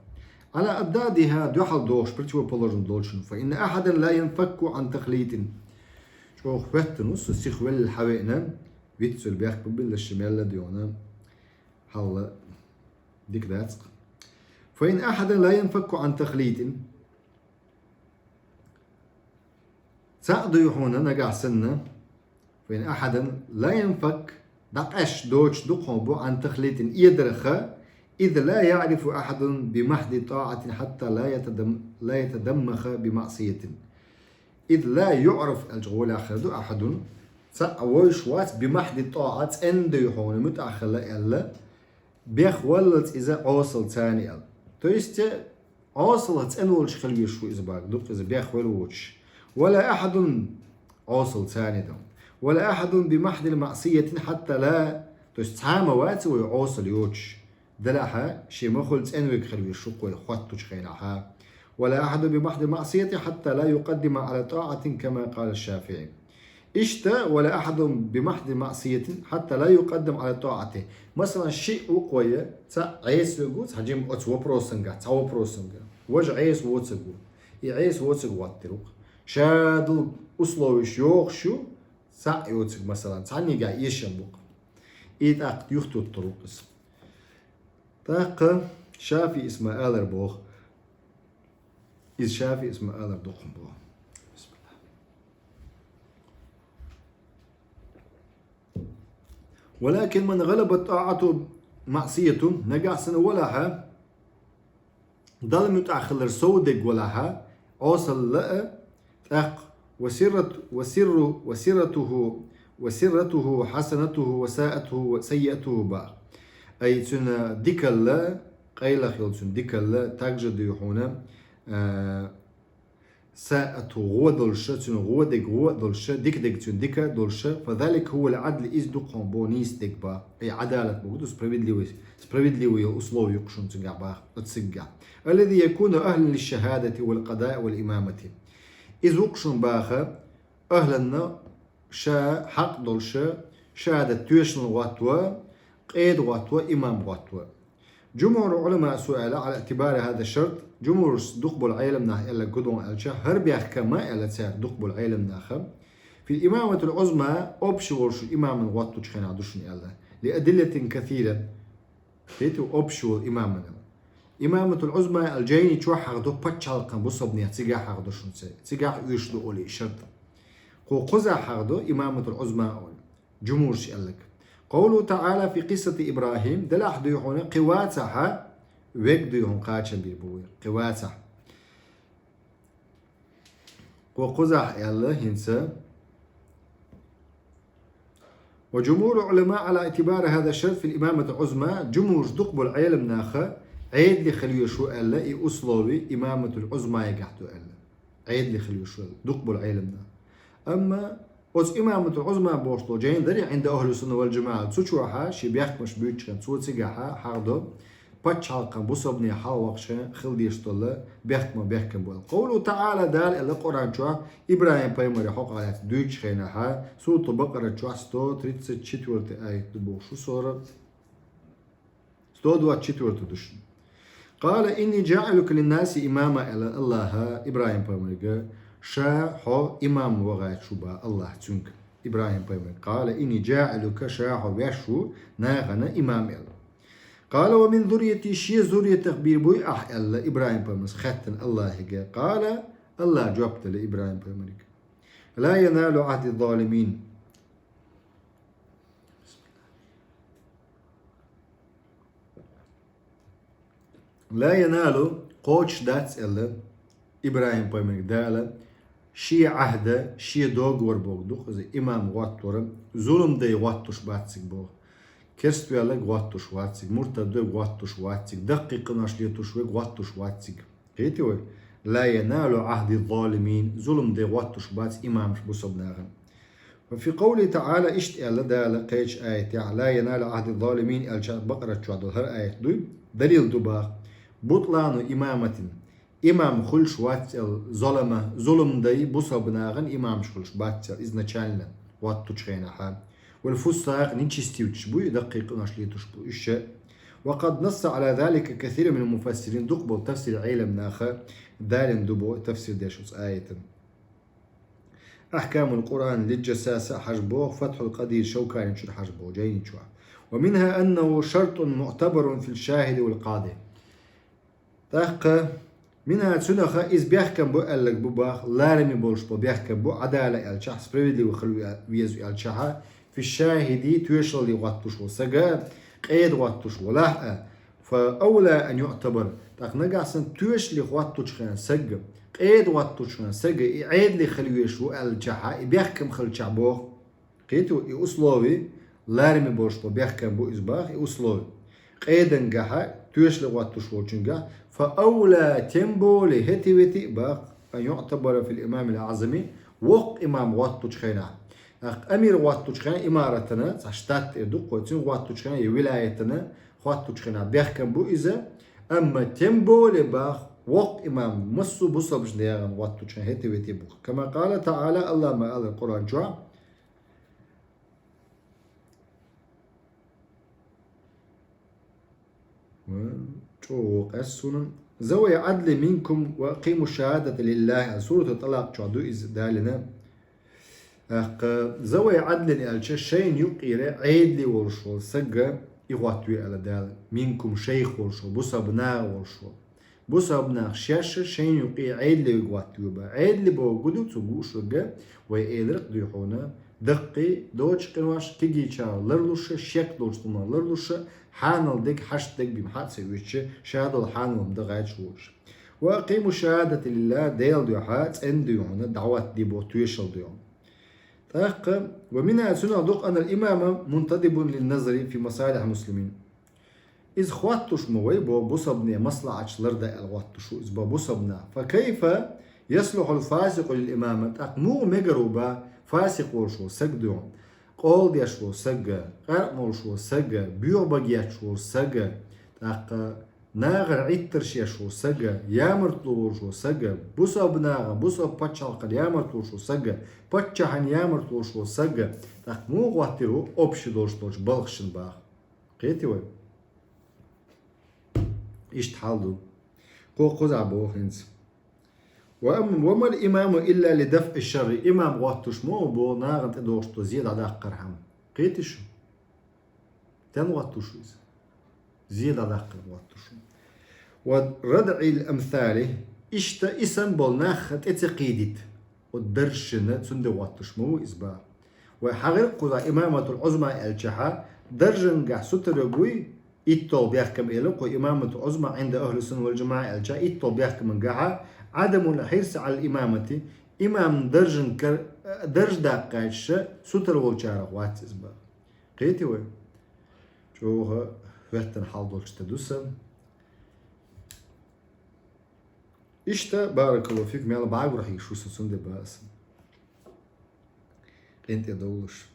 على أضدادها, дуьхьал догӀуш, противоположно долчун. فإن أحدا لا ينفك عن تخليط. ЧӀогӀа хӀоьттина ву со, сиха велла хьавеана, вицвелла бехк бан биллалаш мелла а дуй хьуна. Хьалла дика дац-кх. فإن أحدا لا ينفك عن تخليط. Цхьаъ дуй хьуна нагахь санна, فإن أحدا لا ينفك, дӀакъаьсташ доцуш ду-кх хьуна бу, عن تخليط, эдарах, إذ لا يعرف أحد بمحض طاعة حتى لا يتدم-، لا يتدمخ بمعصية. إذ لا يعرف аьлча гӀолехь хир ду أحد, цхьаъ вовзаш вац, بمحض طاعة, цӀена дуй хьуна муьтӀахь хила аьлла, бехваллалц иза Ӏосалца аьлла. То есть, Ӏосалца цӀена волуш хила везаш ву иза боху, дукха иза бехвелла воцуш. ولا أحد, Ӏосалца аьлла. ولا أحد بمحض المعصية حتى لا, то есть цхьа а ма вац вай Ӏосалла йоцуш. Делахь, шен ма хуьллу цӀена верг хила везаш ву-кх вай хӀоттучу хенахь. ولا أحد بمحض المعصية حتى لا يقدم على طاعة كما قال الشافعي. Иштта, ولا أحد بمحض المعصية حتى لا يقدم على الطاعة. Масалан, шиъ ву-кх вай, цхьаъ Ӏеса верг ву, цхьа жима оцу вопросангахь, цхьа вопросангахь. Важа Ӏеса воцург ву. И Ӏеса воцург хӀоттийр ву-кх. Ша долу условияш йогӀуш ю, цхьаъ йоцург, масалан, цхьаннегахь эшам бу-кх. И тӀаккха юхатуттур ву-кх иза. ТӀаккха ШафиӀис ма аллара боху. Иза ШафиӀис ма аллара ду-кх хьуна боху. ولكن من غلبت طاعته معصية, нагахь санна валахь, Далла муьтӀахь хилар сов дерг валахь, Ӏосалла а, тӀаккха وسرت-، وسر-، وسرته، وسرته حسنته وساءته سيئته боху. Ай, цуьнан дикалла, къайлаха йолу цуьнан дикалла, также дуй хьуна, а, саъату гӀо долуша, цуьнан гӀо дерг гӀо а долуша, дика дерг цуьнан дика а долуша, فذلك هو العدل, иза ду-кх хьуна боху нийса дерг боху. Ай, Ӏадалат бохург ду справедливость, справедливый условия ю-кх шуна цигахь боху, оцу цигахь. الذي يكون أهلا للشهادة والقضاء والإمامة. Иза ву-кх шуна боху, ахӀланна ша хьакъ долуша, шахӀадат тоьшалла хӀотто, къеда хӀотто, имам хӀотто. جمهور العلماء سئل على اعتبار هذا الشرط, жумхӀурш дукха болу Ӏеламнаха аьлларг гу ду аьлча, хӀара бехкам аьлла цара дукха болу Ӏеламнаха, في الإمامة العظمى, общий волуш имаман хӀоттучу хенахь ду шуна аьлла, لأدلة كثيرة. Хетий, общий волу имаман. Имаматул Ӏузма аьлла жайни чохь хьахадо пачхьалкхан бусалбанех цигахь хьахадо шуна церан. Цигахь оьшуш ду олий и шарт. Кху кхузахь хьахадо имаматул Ӏузма олий. Жумхурш аьлларг. Къовлу таӀала фи къиссати ИбрахӀим, делахь дуй хьуна кхин вацахьа, вег дуй хьуна кхачам бийр бу вай. Кхин вацахьа. Кху кхузахь аьлла хӀинца. Ва жумхурул Ӏулама Ӏала иътибари хӀаза шарт фил имаматил Ӏузма, жумхурш дукха болу Ӏеламнаха Ӏедали хила везаш ву аьлла, и услови имаматул Ӏузмаегахь ду аьлла. Ӏедали хила везаш ву аьлла, дукха болу Ӏеламнаха. Амма оцу имаматул Ӏузма бохуш долу жайн дарий Ӏинда ахӀлу сунна вал жамаӀа, цу чохьа ши бехкамаш буьйцучу хенахь, цо цигахьа хьахадо, пачхьалкхан бусалбане хьалаваккхачу хенахь хила дезаш долу бехкам бехкам бу аьлла. Къовлу таӀала, Дала аьлла Къуръан чохь, ИбрахӀим пайхамаре хьокъехь лаьцна дуьйцучу хенахьа, Суратул Бакъара чохь сто тридцать четвёртый аят ду бохуш ву сура. Сто двадцать четвёртый ду шуна. Къала инни жаӀилука линнаси имама, аьлла АллахӀа ИбрахӀим пайхамарга, ша хьо имам вахийташ ву боху АллахӀа цуьнга. ИбрахӀим пайхамарга. Къала инни жаӀилука, ша хьо веш ву нахана имам аьлла. Къала ва мин зуррияти, шен зурриятах бийр буй ахь аьлла ИбрахӀим пайхамарс хаьттина АллахӀига. Къала, АллахӀа жоп делла ИбрахӀим пайхамарга. Ла яналу Ӏахди ззалимин. Ла яналу, кхочуш дац аьлла ИбрахӀим пайхамарга Дала, Шен Ӏахьда, шен договор боху дукха иза имам гӀоттор, зуламдай гӀоттуш бац цига боху. Керставаьлларг гӀоттуш вац цига, муртаддиг гӀоттуш вац цига, даккхий къинош летош верг гӀоттуш вац цига. Кхетий вай? «Ла яналу Ӏахди ззалимин», зуламдай гӀоттуш бац имамаш бусалба нахана. Ва фи къавлихи таӀала, иштта аьлла Дала кхечу аятехь, «Ла яналу Ӏахди ззалимин» аьлча, Бакъарат чохь долу хӀара аят дуй, далил ду боху: «Бутлану имаматин», имам хуьлуш вац аьлла, «залама», зуламдай бусалба нахана имамаш хуьлуш бац аьлла, изначально гӀоттучу хенахь. «Вал фуссакъ», нечестивчаш буй, даккхий къинош летош бу уьш. «Ва къад насса Ӏала залика касирун минал муфассирин», дукха болу тафсир Ӏелам наха далийна ду боху тафсир деш оцу аятан. «Ахкамул Къуръан лил-Джассаси» хьажа боху, «Фатхьул Къадир Шавканичуьра» хьажа боху, Джайничохь. «Ва минхьа аннаху шартун муӀтабарун фи шахиди вал къади». ТӀаккха, «минхьа», цуьнах, иза бехкам бу аьлларг бу боху, лараме болуш бо бехкам бу, Ӏадала аьлчахь, справедливо хила ве-, веза аьлчахь, «фи шахиди», тоьшалле гӀоттуш волу сага, къеда гӀоттуш волахь а, «фа авла ан юӀтабар». ТӀаккха нагахь санна тоьшалле гӀоттучу хенахь сага, къеда гӀоттучу хенахь сага, и Ӏедале хила везаш ву аьллачахь, и бехкам хилчахь боху. Кхетий вай, и условий лараме болуш бо бехкам бу иза боху, и условий. Къедангахь, тоьшалле гӀоттуш волчуьнгахь, «фа авла», тем более, хӀетте-ветте а боху, «ан юӀтабара фил имамил аӀзами», воккха имам гӀоттучу хенахь. ТӀаккха амир гӀоттучу хенахь имаратана, цхьа штат тӀе ду-кх вай, цуьнан гӀоттучу хенахь я вилаятана гӀоттучу хенахь бехкам бу иза, амма тем более боху, воккха имам массо а бусалбачу нахана гӀоттучу хенахь хӀетте-ветте бу. Кама къала таӀала, АллахӀа ма-аллара Къуръан чохь, ЧӀогӀа къаьсса суна. «Завай Ӏадлин минкум ва акъиму шахадата лиллахи», Сурату ТӀалакъ чохь ду иза далийна. ТӀаккха «завай Ӏадлин» аьлча, шайна юккъера Ӏедале волуш волу сага и гӀоттаве аьлла Дала. «Минкум», шайх волуш волу, бусалба наха волуш волу. Бусалба нах шаьш шайна юккъе Ӏедале гӀоттаве боху. Ӏедале бохург хӀун ду, цо гуш верг, вай элира-кх дуй хьуна, даккхий, доцчу къинош, кегийчарах ларлуш, шек долчу хӀуманах ларлуш, хьанал дерг, хьашт дерг бен хьа а ца оьцуш, ша долу хьанал хӀума дан гӀерташ волуш. «Ва акъиму шахадата лиллахи», Делан дуьхьа цӀена дуй хьуна, даӀват де боху, тоьшалла де хьуна. ТӀаккха, «ва минхьа», цунах ду-кх, «аннал имама мунтадибун лин назари фи масалихьил муслимин». Иза хӀоттуш ма вай боху, бусалбане маслахьаташ лардан аьлла хӀоттуш ву иза боху, бусалба нах. «Фа кайфа яслухьул фасикъу лил имама», тӀаккха муха мегар ву боху фасикъ волуш волу саг дуй хьуна, къола деш волу саг, къаркъа молуш волу саг, боьха бага етташ волу саг, тӀаккха нахана Ӏиттарш еш волу саг, ямартло волуш волу саг, бусалба нахана, бусалба пачхьалкхана ямартло волуш волу саг, паччахьна ямартло волуш волу саг, тӀаккха муха хӀоттийр ву общий долуш долчу балхашна боху. Кхетий вай? Иштта хьал ду. Кхо кхузахь боху хӀинца. «Ва ам-, ва мал имаму илла ли дафӀи шарри». Имам хӀоттуш ма ву боху, нахана тӀедогӀуш долу зе дӀадаккхархьама. Кхетий шу? Стенна хӀоттуш ву иза? Зе дӀадаккхарна хӀоттуш ву. «Ва радъил амсали». Иштта и санна болу нах тӀе ца кхийдийта. Оцу даржашна цуьнан де хӀоттуш ма ву иза боху. Вай хьагӀира-кх кхузахь имаматул Ӏузма аьллачахь, даржангахь сутара верг вуй, итталгӀа бехкам элира-кх вай имаматул Ӏузма Ӏинда ахьли сунна вал джамаӀа аьллачахь, итталгӀа бехкамангахь, «Ӏадамул хьирси Ӏалал имамати», имам даржан кар-, дарж даккха гӀерташ сутара волчарах вац иза боху. Кхетий вай? ЧӀогӀа хӀоьттина хьал долчу тӀе ду сан. Иштта, баракаллаху фикум, мел багур хьийгаш ву сан цуьнан де боху сан. КъинтӀера довлуш.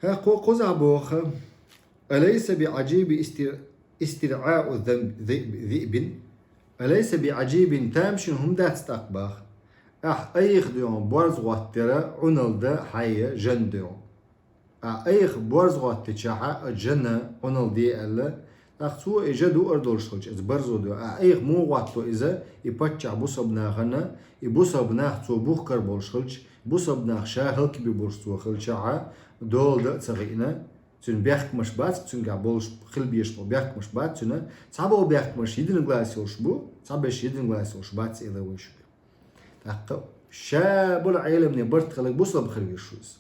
ХӀа, кхо кхузахь боху: «Алайса би Ӏажиби истир-, истиръау зан-, зи-, зиъбин? Алайса би Ӏажибин», тамашийна хӀума дац тӀаккха боху. Ахь айхьа дуй хьуна борз гӀоттийра, Ӏуналла дан хьайн жен дуй хьуна. Ахь айхьа борз гӀоттичахь, оцу жена Ӏуналла де аьлла, тӀаккха цо и жа дуар долуш хилча, иза барзо ду. Ахь айхьа муха гӀотто иза, и паччахь бусалба нахана, и бусалба нах цо бухкар болуш хилча, бусалба нах ша хӀаллакбе болуш цо хилчахь, дола дан а ца хиъна, цуьнан бехкамаш бац, цуьнгахь болуш хила безаш болу бехкамаш бац цуьнан, цхьаболу бехкамаш единогласие йолуш бу, цхьаберш единогласие йолуш бац, элира вай шуьга. ТӀаккха ша болу Ӏеламне барт хиларг бусалба хир везаш ву иза.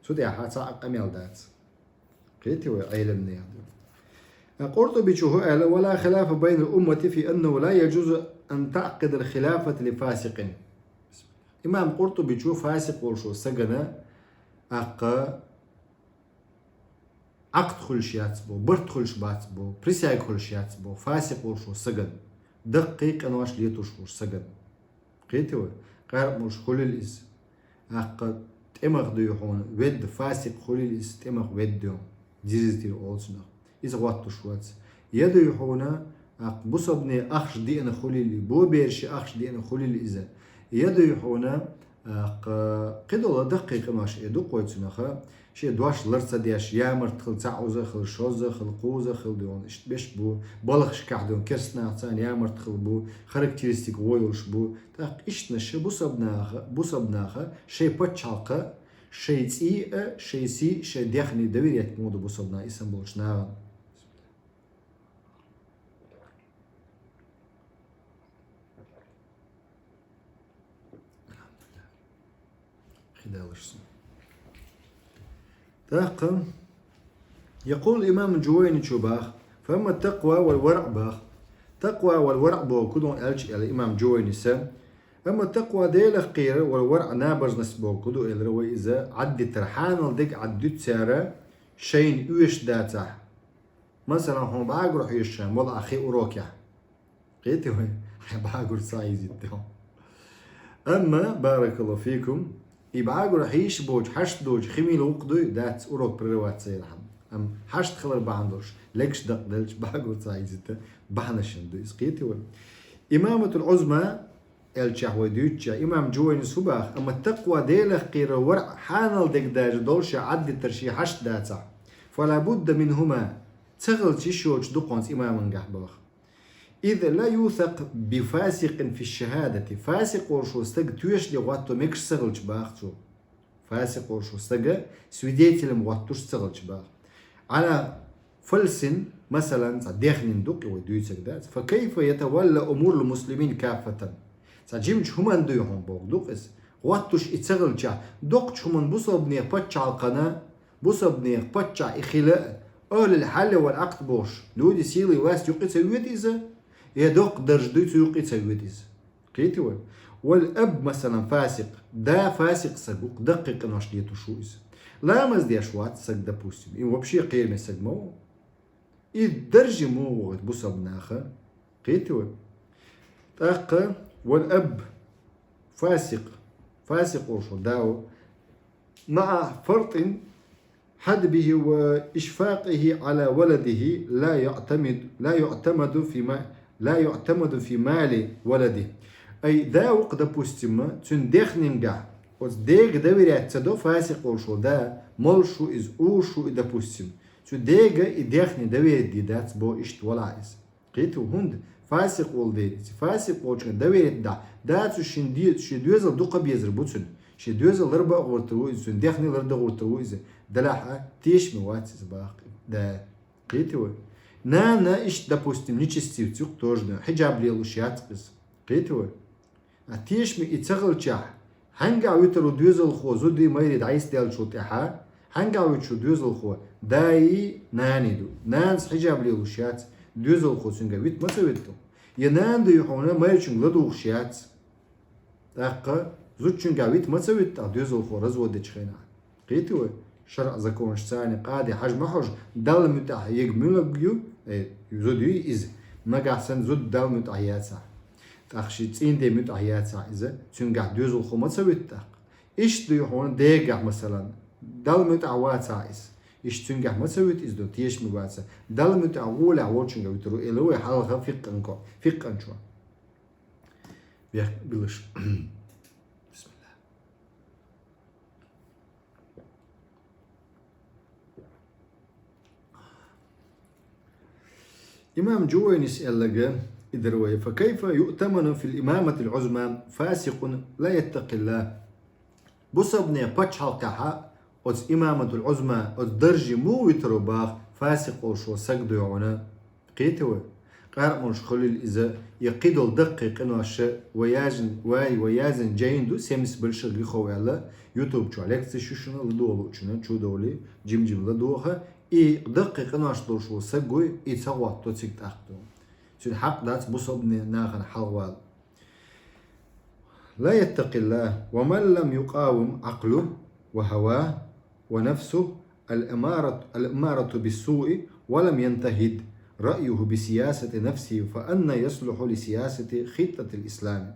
Цу тӀехь цхьа а къамел дац. Кхетий вай Ӏеламнехан? Къуртубичо хӀу аьлла: «Ва ла хилафа байнал уммати фи аннаху ла яджузу ан таъкъидал хилафата ли фасикъин». Имам Къуртубичо фасикъ волча сагана, тӀаккха Ӏакъд хуьлуш яц бо, барт хуьлуш бац бо, присяга хуьлуш яц бо, фасикъ волча сагана, даккхий къинош леташ волча сагана. Кхетий вай? Къаьркъа молуш хуьлийла иза. ТӀаккха тӀемах дуй хьуна ведда, фасикъ хуьлийла иза, тӀемах ведда йо, дирзитира олу цунах. Иза гӀоттуш вац. Я дуй хьуна, тӀаккха бусалбане ахча деана хуьлийла, бо бераш ахча деана хуьлийла иза. Я дуй хьуна, тӀаккха кхидолу даккхий къинош э ду-кх вай цунаха, шен дош лар ца деш, ямарта хила, цхьаъ уза хила, шозза хила, кхузза хила дуй хьуна, иштта беш бу, балхашкахь дуй хьуна, керстанаха царна ямарта хила бу, характеристика вон йолуш бу. ТӀаккха иштанаш бусалбанаха, бусалбанаха шайн пачхьалкха, шайн цӀий а, шайн сий а, шайн дехне доверять ма ду бусалбана исам болчу нахана. Хидалаш сан. ТӀаккха якъул имам Джувайничо баха, фамма такъва вал вараъ баха. Такъва вал вараъ боху ду аьлча аьлла имам Джувайниса. Амма такъва Делах кхерар, вал вараъ набожность боху ду элира вай иза, Ӏаддитар, хьанал дег Ӏаддуьту цара шайна оьшуш дацахь. Масалан, хьуна бӀагур хьоьжуш хан вала ахи урокехь. Кхетий вай? Хьайн бӀагур ца хьийзийта хьо. Амма, баракаллаху фикум, и бӀагур хьийзаш боцу, хьашт доцу химийла вукх дуй, дац урок прерывать ца ярхьама. Амма хьашт хилар бахьана долуш, легаш дакъа делча бӀагур ца хьийзийта бахьанашна ду иза. Кхетий вай? Имаматул Ӏузма аьллачехь вай дуьйцучехь, имам Джувайнис хӀун баха, амма такъва Делах кхерар вараъ хьанал дег даже долуш Ӏаддитар шен хьашт дацахь. Фала будда минхума, ца хилча йиш йоцуш ду кхунца имамангахь баха. Иза ла юсакъ би фасикъин фи шахадати. Фасикъ волуш волу стаг тоьшалла гӀотто мегаш ца хилча баха цо. Фасикъ волуш волу стага свидетелем гӀоттуш ца хилча баха. Ӏала фалсин, масалан, цхьа дехнин ду-кх и вай дуьйцург дац. Фа кайфа ятавалла умурул муслимин каффатан. Цхьа жимачу хӀуманна дуй хьуна боху ду-кх иза. ГӀоттуш и ца хилчахь, доккхачу хӀуманна бусалбанех пачхьалкхана, бусалбанех паччахь и хила а, ахӀлил хьалли вал Ӏакъд бохуш, люди силы и власть юкъа ца воьду иза, я доккха дарж дуй цу юкъа ца воьду иза. Кхетий вай? Вал аб, масалан, фасикъ. Да фасикъ саг ву-кх, даккхий къинош летуш ву иза. Ламаз деш вац саг, допустим, и вообще кхераме саг ма ву. И дарже муха вогӀу бусалба наха? Кхетий вай? ТӀаккха вал аб фасикъ, фасикъ волуш волу да ву. Маъа фартин хьадбихи ва ишфакъихи Ӏала валадихи ла юътамид-, ла юътамаду фи ма-, ла юътамаду фи мали валадихи. Ай да ву-кх, допустим, цуьнан дехнингахь оцу дега доверять ца до фасикъ волуш волу да, молуш ву иза, уьш ву и, допустим. Цу дега и дехне доверять дийр дац бо иштта валахь иза. Кхетий вай, хӀунда фасикъ волу дела иза. Фасикъ волчун доверять дахь, да цу шен де-, шен доьзал дукха безар бу цуьнан. Шен доьзал ларба а гӀуртар ву иза, цуьнан дехне ларда гӀуртар ву иза. Делахь а тешаме вац иза баха да. Кхетий вай? Нана иштта, допустим, нечестивец ву-кх тоже, хьиджаб лелуш яц-кх иза. Кхетий вай? А тешаме и ца хилчахь, хьаьнгахь вуьтур ву доьзалхо зуди майри дӀасадаьллачул тӀаьхьа, хьаьнгахь вуьтуш ву доьзалхо, даи, нани ду. Нанас хьиджаб лелуш яц, доьзалхо цуьнга вита ма ца витта? Я нана дуй хьуна майрачуьнга ладугӀуш яц? ТӀаккха зудчуьнгахь вита ма ца витта тӀаккха доьзалхо развод дечу хенахь? Кхетий вай? ШарӀан законаш царна къади хьажа ма хьожу, Далла муьтӀахь ега муьлхарг ю, э, зуда юй иза. Нагахь санна зуда Далла муьтӀахь яцахь, тӀаккха шен цӀийнан ден муьтӀахь яцахь иза, цуьнгахь доьзалхо ма ца витта тӀаккха? Иштта дуй хьуна дегахь, масалан, Далла муьтӀахь вацахь иза. Иштта цуьнгахь ма ца витта иза, до тешаме вацахь. Далла муьтӀахь гӀолехь волчуьнга витар ву, элира вай хьалха фикъхӀан ко-, фикъхӀанчо. Бехк билаш. Бисмилла. Имам Джувайнис аьлларг и дара вай: «Фа кайфа юътаману фил имаматил Ӏузма фасикъун ла яттакъиллах». Бусалбанех пачхьалкхехь оцу имаматул Ӏузма, оцу дарже муха витаро баха фасикъ волуш волу саг дуй хьуна? Кхетий вай? Къаьркъа молуш хуьлийла иза, я кхидолу даккхий къинош, вай яздина, вай, вай яздина жайна ду, семьдесят больших грехов аьлла, YouTube чохь лекцеш ю шуна, ладогӀа луучунна чу довлий, жим-жим ладогӀа. И даккхий къинош долуш волу саг вуй, и ца гӀотто цига тӀаккха ду. Цуьнан хьакъ дац бусалбане нахана хьалхавала. لا يتقي الله ومن لم يقاوم عقله وهواه ونفسه الأمارة, الأمارة بالسوء ولم ينتهد رأيه بسياسة نفسه فأنى يصلح لسياسة خطة الإسلام.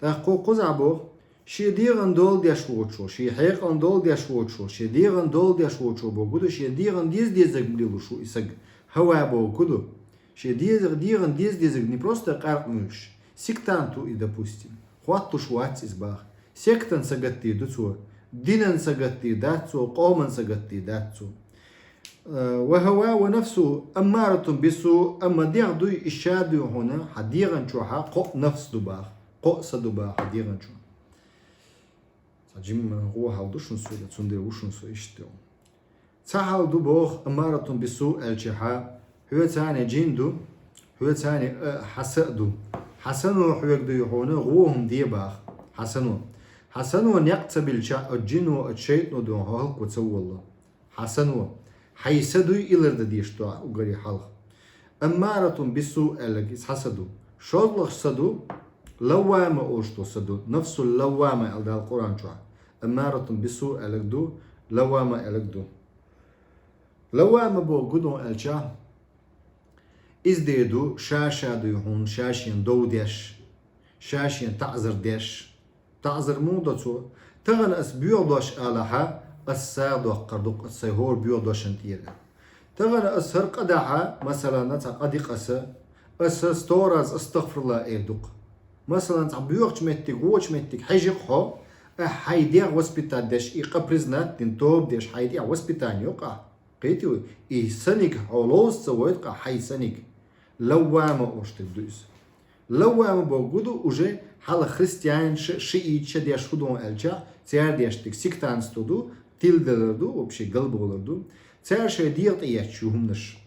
ТӀаккха кхузахь боху, шен дегӀан дола деш воцуш, шен хьекъална дола деш воцуш, шен дегӀан дола деш воцуш боху ду, шен дегӀан деза-дезарг лелош ву и саг. Хьава боху ду. Шен деза-, дегӀан деза-дезарг не просто къаркъа муьйлуш, сектант ву и, допустим. Хоттуш вац иза баха. Сектан сагатдийр ду цо, динан сагатдийр дац цо, къоман сагатдийр дац цо. Э, ва хьава ва нафсу аммаратун бису, амма дегӀ дуй, и ша дуй хьуна, хьан дегӀан чохьа кхоъ нафс ду баха, кхоъ са ду баха хьан дегӀан чохь. Сан жимма гӀо хьал ду шун суда, цундела ву шун со иштта. Ца хьал ду боху аммаратун бису аьлчахьа, хьоьцани жин ду, хьоьцани, э, хьан са а ду. Хьан сано хьоьга дуй хьуна гӀо хӀума де баха, хьан сано. Хьан сано некъ ца билча, оцу жино, оцу шайтӀано дуй хьо хӀаллакво ца волла. Хьан сано. Хьайн са дуй илар дан дезаш дуй уггаре хьалха. Аммаратун бису аьлларг иза хьан са ду. ШозлагӀа са ду, лаввама олуш ду са ду. Нафсул лаввама аьлла Дала Къуръан чохь. Аммаратун бису аьлларг ду, лаввама аьлларг ду. Лаввама боху гудон аьлча, иза де ду, ша-ша дуй хьуна, ша-шена дов деш, ша-шена таӀзар деш. ТаӀзар муха до цо? Тахана ас боьха дош алахьа, ас сагӀа доккхур ду-кх ас сайн хӀора боьха дошан тӀера. Тахана ас хӀара къа дахьа, масалан, цхьа къа ди-кх аса, аса сто раз астагфируллах эр ду-кх. Масалан, цхьа боьхачу меттиг, вочу меттиг хьежи-кх хьо, ахь хьайн дегӀ воспитать деш, и къа признать дина, тоба деш, хьайн тӀехь воспитание йо-кх ахь. Кхетий вай? И саниг хьо ловза ца войту-кх ахь хьайн саниг. Лаввама олуш дерг ду иза. Лаввама боху гу ду уже хьалха христианша, шиитша деш хӀу ду аьлча, цара деш дерг сектантство ду, тиладалар ду, вообще галбовлар ду. Цара шайн дегӀа тӀеэцча ю хӀуманаш.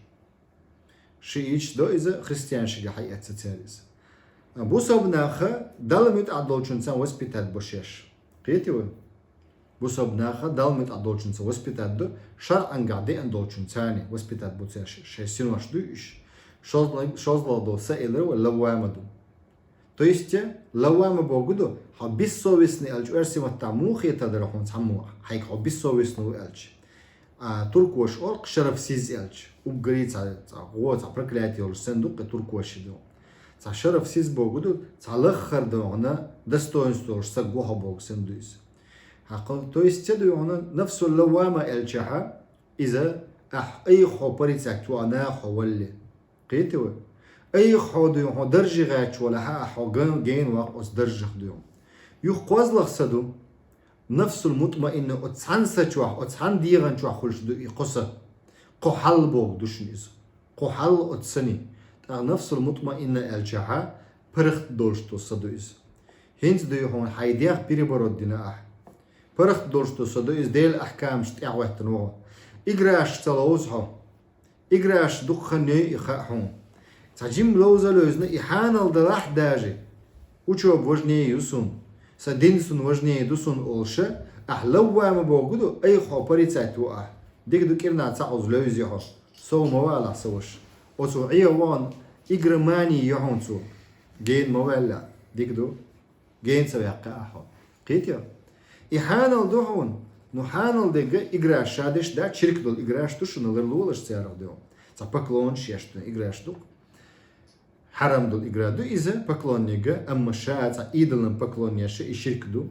Шииташ до иза, христианшига хьаэцна цара иза. А бусалба наха Далла муьтӀахь долчунца воспитать бо шаьш. Кхетий вай? Бусалба наха Далла муьтӀахь долчунца воспитать до, шарӀангахь деана долчунца воспитать бу цара ш-, шайн синош дуй уьш. ШозлагӀа, шозлагӀа долу са элира вай лаввама ду. То есть, лаввама боху ду, хьо бессовестный аьлча, оьрсийн маттахь муха хетар дара хьуна цхьаммо, хьайга хьо бессовестный ву аьлча. А туркоша олу-кх шарафсиз аьлча, уггаре цхьа, цхьа гӀо, цхьа проклятие йолуш санна ду-кх и туркоши ду. Цхьа шарафсиз боху ду, цхьа лаххара догӀана достоинство йолуш саг ву хьо боху санна ду иза. Хьакъ-, то есть ца дуй хьуна нафсул лаввама аьлчахьа, иза ахь айхьа хьо порицать ву а наха хьо валле. Кхетий вай? Айхьа хьо дуй хьуна дарже гӀаьчча валахьа, ахь хьо ган-, гена ваккха оцу даржах дуй хьуна. Юха кхозлагӀа са ду. Нафсул мутмаинна оцу цхьана са чохь, оцу цхьана дегӀан чохь хуьлуш ду и кхо са. Кхо хьал боху ду шуна иза. Кхо хьал оцу сани. ТӀаккха нафсул мутмаинна аьлчахьа, паргӀат долуш ду са ду иза. ХӀинца дуй хьуна хьайн дегӀ переворот дина ахь. ПаргӀат долуш ду со ду иза Делан ахкамаш тӀехӀоьттина вогӀу. Играш ца ловза хьо. Играш дукха хан йой и хаьа хьуна. Цхьа жим ловза а левзина, и хьанал далахь даже. Учёба важнее ю суна. Сан дин суна важнее ду суна олуша, ахь лаввама боху ду, айхьа хьо порицать ву ахь. Дика ду кӀирнахь цхьа хьуза левзе хьо. Сов ма валахь, сан ваша. Оцу Ӏе вахана игромани ю хьуна цо. Гена ма ваьллехь. Дика ду. Гена ца ваьккхи ахьа. Кхетий? И хьанал ду хьуна. Ну, хьанал дерг играш ша деш дац, чирк долу играш ду шуна ларлолаш царах ду. Цхьа поклонаш еш ду, играш ду. Хьарам долу игра ду иза, поклонниг, амма ша цхьа идолан поклон еш и ширк ду.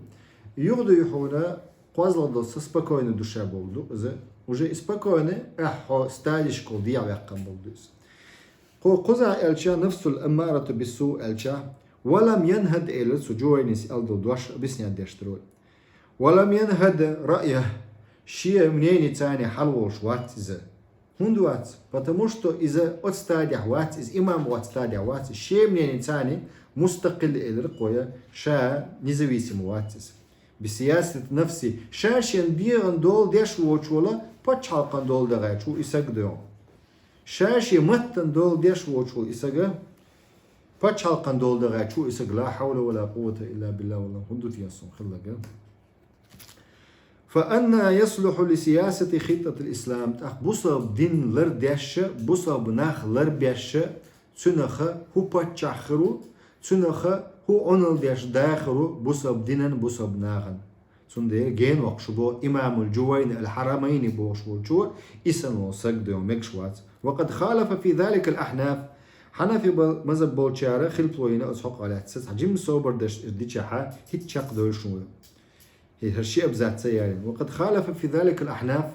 Юха дуй хьуна кхозлагӀа долу са спокойно душа болу ду иза. Уже и спокойно ахьа хьо стадишкахула дегӀ ваьккхина болу ду иза. Кху-, кхузахь аьлча, нафсул аммарату биссу аьлча, ва лам янхад элира цу Джувайнис аьлла долу дош объяснять деш дара вай. Ва лам янхад раъя, шен мнени цани хьал волуш вац иза. ХӀунда вац? Потому что иза оцу стадехь вац, иза имам оцу стадехь вац, шен мнени цани мустакъил элира кхоя, ша независимо вац иза. Бисиясат нафси, ша шен дегӀан дола деш воцуш вола пачхьалкхан дола дагӀаьчу и саг доьгӀу. Ша шен маттан дола деш воцуш ву и сага, пачхьалкхан дола дагӀаьчу и сага, ла хьавла ва ла къуввата илла билла, валла, хӀунда тен сун хиллага. Фа анна яслуху ли сиясати хиттатил ислам, тӀаккха бусалба дин лардеш, бусалба нах ларбеш, цуьнаха хӀу паччахь хир ву, цуьнаха хӀу Ӏунал деш дахару бусалба динан, бусалба нахана. Цундела генвакъ шу бо имамул Джувайни аль-Хьарамайни бохуш волчо, и санна саг дойн мегаш вац. وقد خالف في ذلك الأحناف. Хьанафи бал-, мазхаб болчара хилпло йина оцу хьокъа лаьцна, цхьа жимма собар деш ир дичахьа, хӀитта чекхдойла шун вай. ХӀара ши абзац ца ялийна. وقد خالف في ذلك الأحناف.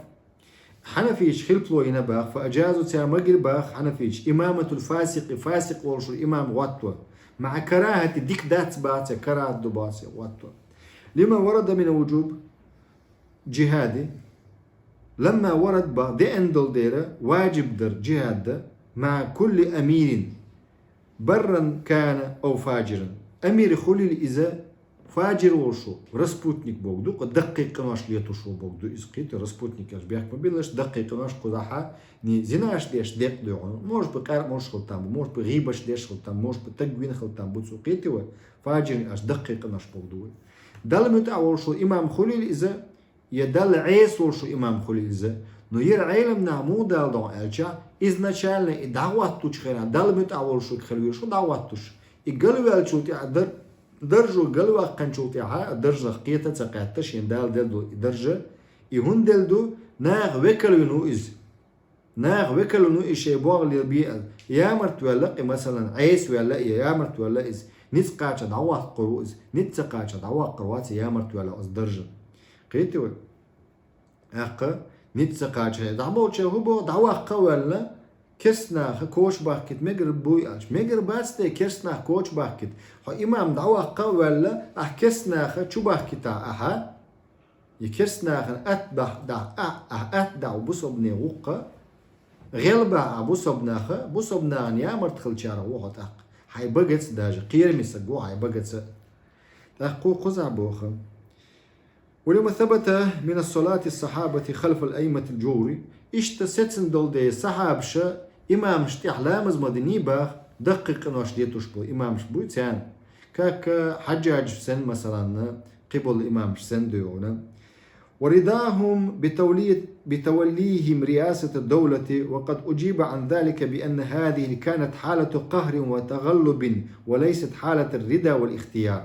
Хьанафийча хилпло йина баха, فأجازوا, цара магир баха хьанафийча, إمامة الفاسق, фасикъ волуш имам гӀотто. مع كراهة, дика дац баха цара, карахӀат ду баха цара гӀотто. لما ورد من وجوب الجهاد. لما ورد, баха, деана долу дера, важиб дар джихад дан, مع كل أمير, برا كان أو فاجرا. Амир хуьлийла иза, фажир волуш ву, распутник бохург ду, кху даккхий къинош летош ву бохург ду иза, кхетий вай, распутник аьлча бехк ма биллалаш, даккхий къинош кхузахьа, ни зинаш деш декъа дойгӀуна, может быть, къаьркъа молуш хила там бу, может быть, гӀийбаш деш хила там, может быть, тагвин хила там бу цо, кхетий вай, фажир аьлча даккхий къинош бохург ду вай. Далла муьтӀахь волуш ву имам хуьлийла иза, я Далла Ӏеса волуш ву имам хуьлийла иза. Но яра Ӏеламнаха муха дала догӀу аьлча, изначально и дӀахӀоттучу хенахь Далла муьтӀахь волуш верг хила везаш ву дӀахӀоттуш. И галваьллачул тӀаьхьа дар-, даржо галваккхинчул тӀаьхьа, даржах кхета а ца кхетта, шен Дала делла долу и даржа, и хӀунда делла ду, наха векалвина ву иза. Наха векалвина ву и шайн богӀ лелабе а. Ямарт ваьлла и, масалан, Ӏеса ваьлла и, ямарт ваьлла иза. Ницкъ кхача дӀаваккхар ву иза. Ницкъ ца кхача дӀаваккхар вац и ямарт ваьлла оцу даржан. Кхетий вай? ТӀаккха ницкъ ца кхача, дӀаболча хӀу боху, дӀаваккха а ваьлла, керстанаха коча бахкийта мегар буй аьлча. Мегар бац те керстанаха коча бахкийта. Хьо имам дӀаваккха а ваьлла, ахь керстанаха чу бахкийтахь ахьа, я керстанахана атта дахь, дахь, а, а, атта дахь бусалбане гӀуккха, гӀелбахь а бусалбанаха, бусалбанахана ямарт хилчарах ву хьо тӀаккха. Хьайн багаца даже, кхераме саг ву хьайн багаца. ТӀаккха кхузахь боху. ولما ثبت من صلاة الصحابة خلف الأئمة الجور. Иштта сецна долу дела сахьабаша имамаш тӀехь ламаз ма динний баха, даккхий къинош летош болу имамаш буй царна. Как Хьаджаджа санна, масалан, кхиболу имамаш санна дойгӀуна. ورضاهم بتولي-، بتوليهم رئاسة الدولة، وقد أجيب عن ذلك بأن هذه كانت حالة قهر وتغلب وليست حالة الرضا والاختيار.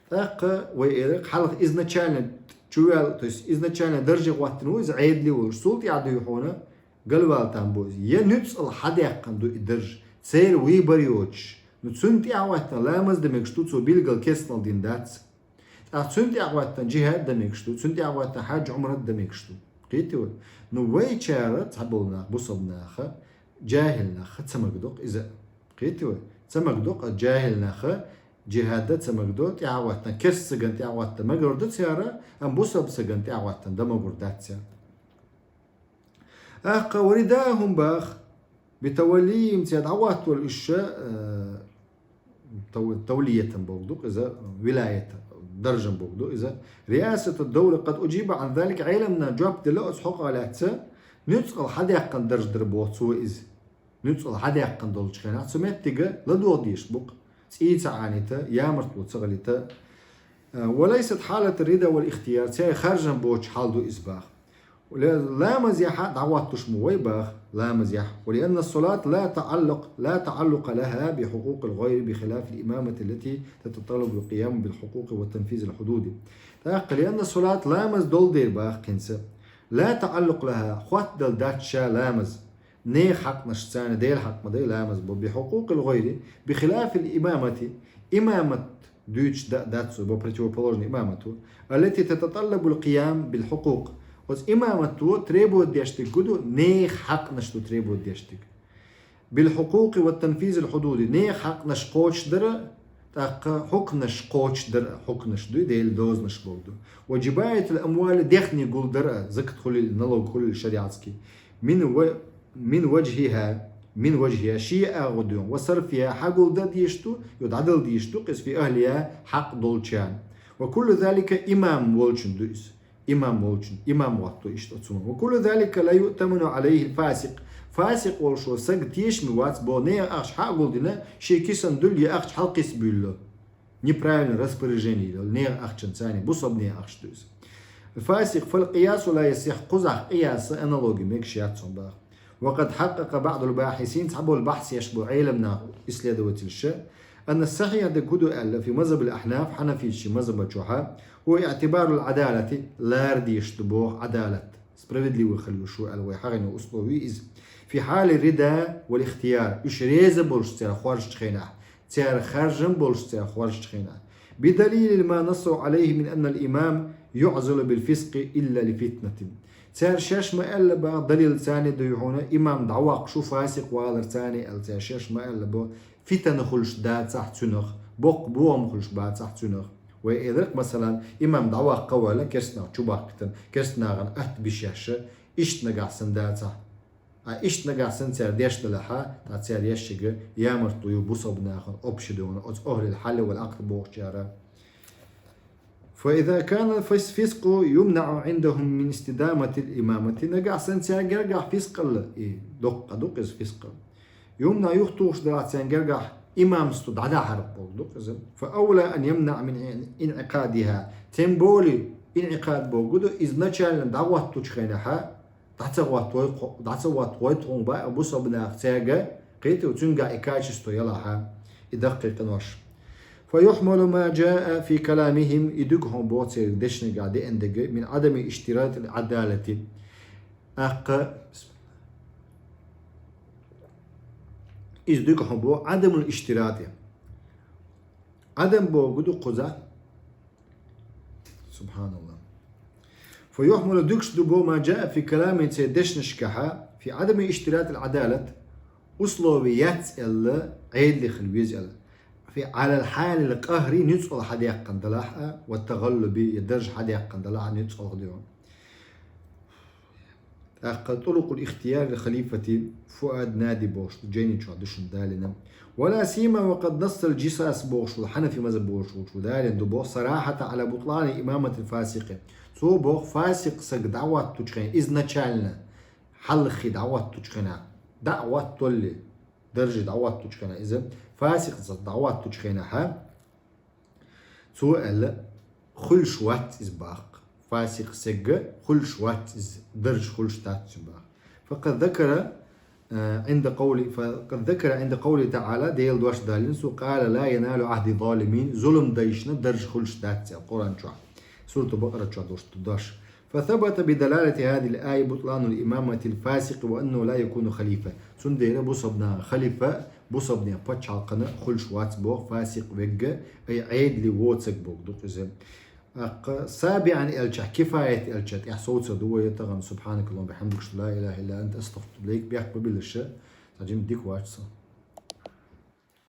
ТӀаккха вай эр, хьалха изначально чувел-, то есть изначально дарже хӀоттина ву иза Ӏедале волуш, цул тӀаьхьа дуй хьуна, галвала там бу иза. Я нуьцкъала хьадаьккхина ду и дарж, церан выбор йоцуш. Ну, цунна тӀаьхьа хӀоттина ламаз дан мегаш ду, цо билггал керстанал дина дац. ТӀаккха цунна тӀаьхьа хӀоттина джихад дан мегаш ду, цунна тӀаьхьа хӀоттина хьаьж, Ӏумрат дан мегаш ду. Кхетий вай? Ну, вайчара цхьаболу нах, бусалба наха, джахӀил наха ца магадоккху иза. Кхетий вай? Ца магадоккху а джахӀил наха, джихад дан ца магадо, тӀаьхьа хӀоттина керста сагана тӀаьхьа хӀоттина магар ду цара, амма бусалба сагана тӀаьхьа хӀоттина дан магар дац цара. ТӀаккха ورضاهم баха, بتوليهم цара дӀахӀоттавала уьш, э, тав-, тавлиятан бохург ду иза, вилаятан даржан бохург ду иза. رئاسة الدولة قد أجيب عن ذلك, Ӏеламнаха жоп делла оцу хьокъа лаьцна, нуьцкъала хьадаьккхина дарж дара боху цо иза. Нуьцкъала хьадаьккхина долчу хенахь цу меттиге ладогӀа дезаш бу-кх, цӀий ца Ӏанита, ямартло ца хилийта. Э, وليست حالة الرضا والاختيار, церан харжам боцуш хьал ду иза баха. Ла-, ламазехь а дӀахӀоттуш ма вай баха, ламазехь. ولأن الصلاة لا تعلق، لا تعلق لها بحقوق الغير بخلاف الإمامة التي تتطلب القيام بالحقوق وتنفيذ الحدود. ТӀаккха لأن الصلاة, ламаз долу дела баха кхинца, لا تعلق لها, хоттадала дац ша ламаз. Нехан хьакънаш царна, Делан хьакъ ма дай ламаз бо, بحقوق الغير بخلاف الإمامة, имамат дуьйцуш да-, дац цо, бо противоположный имамату, التي تتطلب القيام بالحقوق. Оцу имамато требовать деш дерг хӀун ду, нехан хьакънаш ду требовать деш дерг. بالحقوق وتنفيذ الحدود, нехан хьакънаш кхочушдара, тӀаккха хьукманаш кхочушдара, хьукманаш ду, Делан дозанаш бохург ду. وجباية الأموال, дехне гулдара, закат хуьлийла, налог хуьлийла шариатский. من و-, من وجهها, من وجهها, шен агӀо дуьйна, وصرفها, хьагулдан дезаш ду, я дӀадала дезаш ду, кхуза في أهلها, хьакъ долчарна. وكل ذلك, имам волчун ду иза. Имам волчун, имам гӀотто иштта оцу. وكل ذلك لا يؤتمن عليه الفاسق. Фасикъ волуш волу саг тешаме вац бо, нехан ахча хьа а гулдина, шен кисан дуьллу я ахча хьалкхиса буьйлло. Неправильное распоряжение йолу нехан ахчанца, бусалба нехан ахча ду иза. الفاسق, فالقياس لا يصح, кхузахь къияс, аналоги мегаш яц цунна баха. وقد حقق بعض الباحثين, цхьаболу бахьс еш болу Ӏеламнаха, исследовательша, أن الصحيح, деррига хӀу ду аьлча, في مذهب الأحناف, хьанафитийн мазхӀаба чухьа, هو اعتبار العدالة, лара дезаш да боху Ӏадалат, справедливый хила йиш ю аьлла вай хьахийна условие иза, في حال الرضا والاختيار, уьш реза болуш цара хоржучу хенахь, цара харжам болуш цара хоржучу хенахь, بدليل ما نصوا عليه من أن الإمام يعزل بالفسق إلا لفتنة. Цара шаьш ма аьлла боху далил царна дуй хьуна, имам дӀаваккха шу фасикъ валар царна аьлла, цара шаьш ма аьлла боху, фитана хуьлуш дацахь цуьнах, боккха бохам хуьлуш бацахь цуьнах. Вай элира-кх, масалан, имам дӀаваккха ваьлла керстанах чубахкийтина, керстанахана атта бишеша, иштта нагахь санна дацахь. А иштта нагахь санна цара деш делахь, тӀаккха цара ешшига ямартло ю бусалба нахана общий дуьйна, оцу أهل الحل والعقد бохучара. فإذا كان الفسق يمنع عندهم من استدامة الإمامة, нагахь санна цара гергахь фискъалла, и доккха ду-кх иза фискъалла, يمنع, юхатухуш делахь царна гергахь имамство дӀадахьар боху ду-кх иза, فأولى أن يمنع من انعقادها, тем более инӀикъад боху ду, изначально дӀагӀоттучу хенахь, дӀа ца гӀоттавой-, дӀа ца гӀоттавой тхуна боху бусалба наха цаьрга, кхетий, цуьнгахь и качество ялахь, и даккхий къинош. فيحمل ما جاء في كلامهم, и дуьгу хьуна боху церан дешнашкахь деана дерг, من عدم اشتراط العدالة. ТӀаккха иза дуьгу хьуна боху عدم الاشتراط. Ӏадам боху ду кхуза. СубхьаналлахӀ. فيحمل, дуьгуш ду боху, ما جاء في كلامهم, церан дешнашкахь, في عدم اشتراط العدالة, условие яц аьлла, Ӏедале хила веза аьлла, في, على حال القهر, нуьцкъала хьадаьккхина делахь а, والتغلب, я дарж хьадаьккхина делахь а, нуьцкъала хьадаьккхина. ТӀаккха طرق الاختيار للخليفة فؤاد نادي бохуш ду, жайни чохь ду шуна далийна. ولا سيما وقد نص الجصاص бохуш волу хьанафи мазхӀаб бохуш волчо далийна ду боху صراحة على بطلان إمامة الفاسق. Цо боху фасикъ стаг дӀагӀоттучу хенахь, изначально, хьалххе дӀагӀоттучу хенахь, дӀа а гӀотталле, дарже дӀагӀоттучу хенахь иза, фасикъ стаг дӀагӀоттучу хенахь, цо аьлла, хуьлуш вац иза боху. Фасикъ стаг хуьлуш вац иза, дарж хуьлуш дац цуьнан боху. فقد ذكر, э, عند قوله, فقد ذكر عند قوله تعالى, Делан дош далийна цо, قال لا ينال عهدي الظالمين, зулам дайшна дарж хуьлуш дац аьлла Къуръан чохь. Суратул Бакъара чохь долуш ду дош. فثبت بدلالة هذه الآية بطلان الإمامة الفاسق وأنه لا يكون خليفة. Цундела бусалба наха халифа, бусалбанийн пачхьалкхана хуьлуш вац боху фасикъ верг, ай Ӏедале воцург боху ду-кх иза. ТӀаккха سابعا аьлча, كفاية аьлча, тӀехь совцур ду вай тахана. سبحانك اللهم وبحمدك، أشهد أن لا إله إلا أنت، أستغفرك وأتوب إليك. Бехк ма биллалаш, цхьа жимма дика вац со.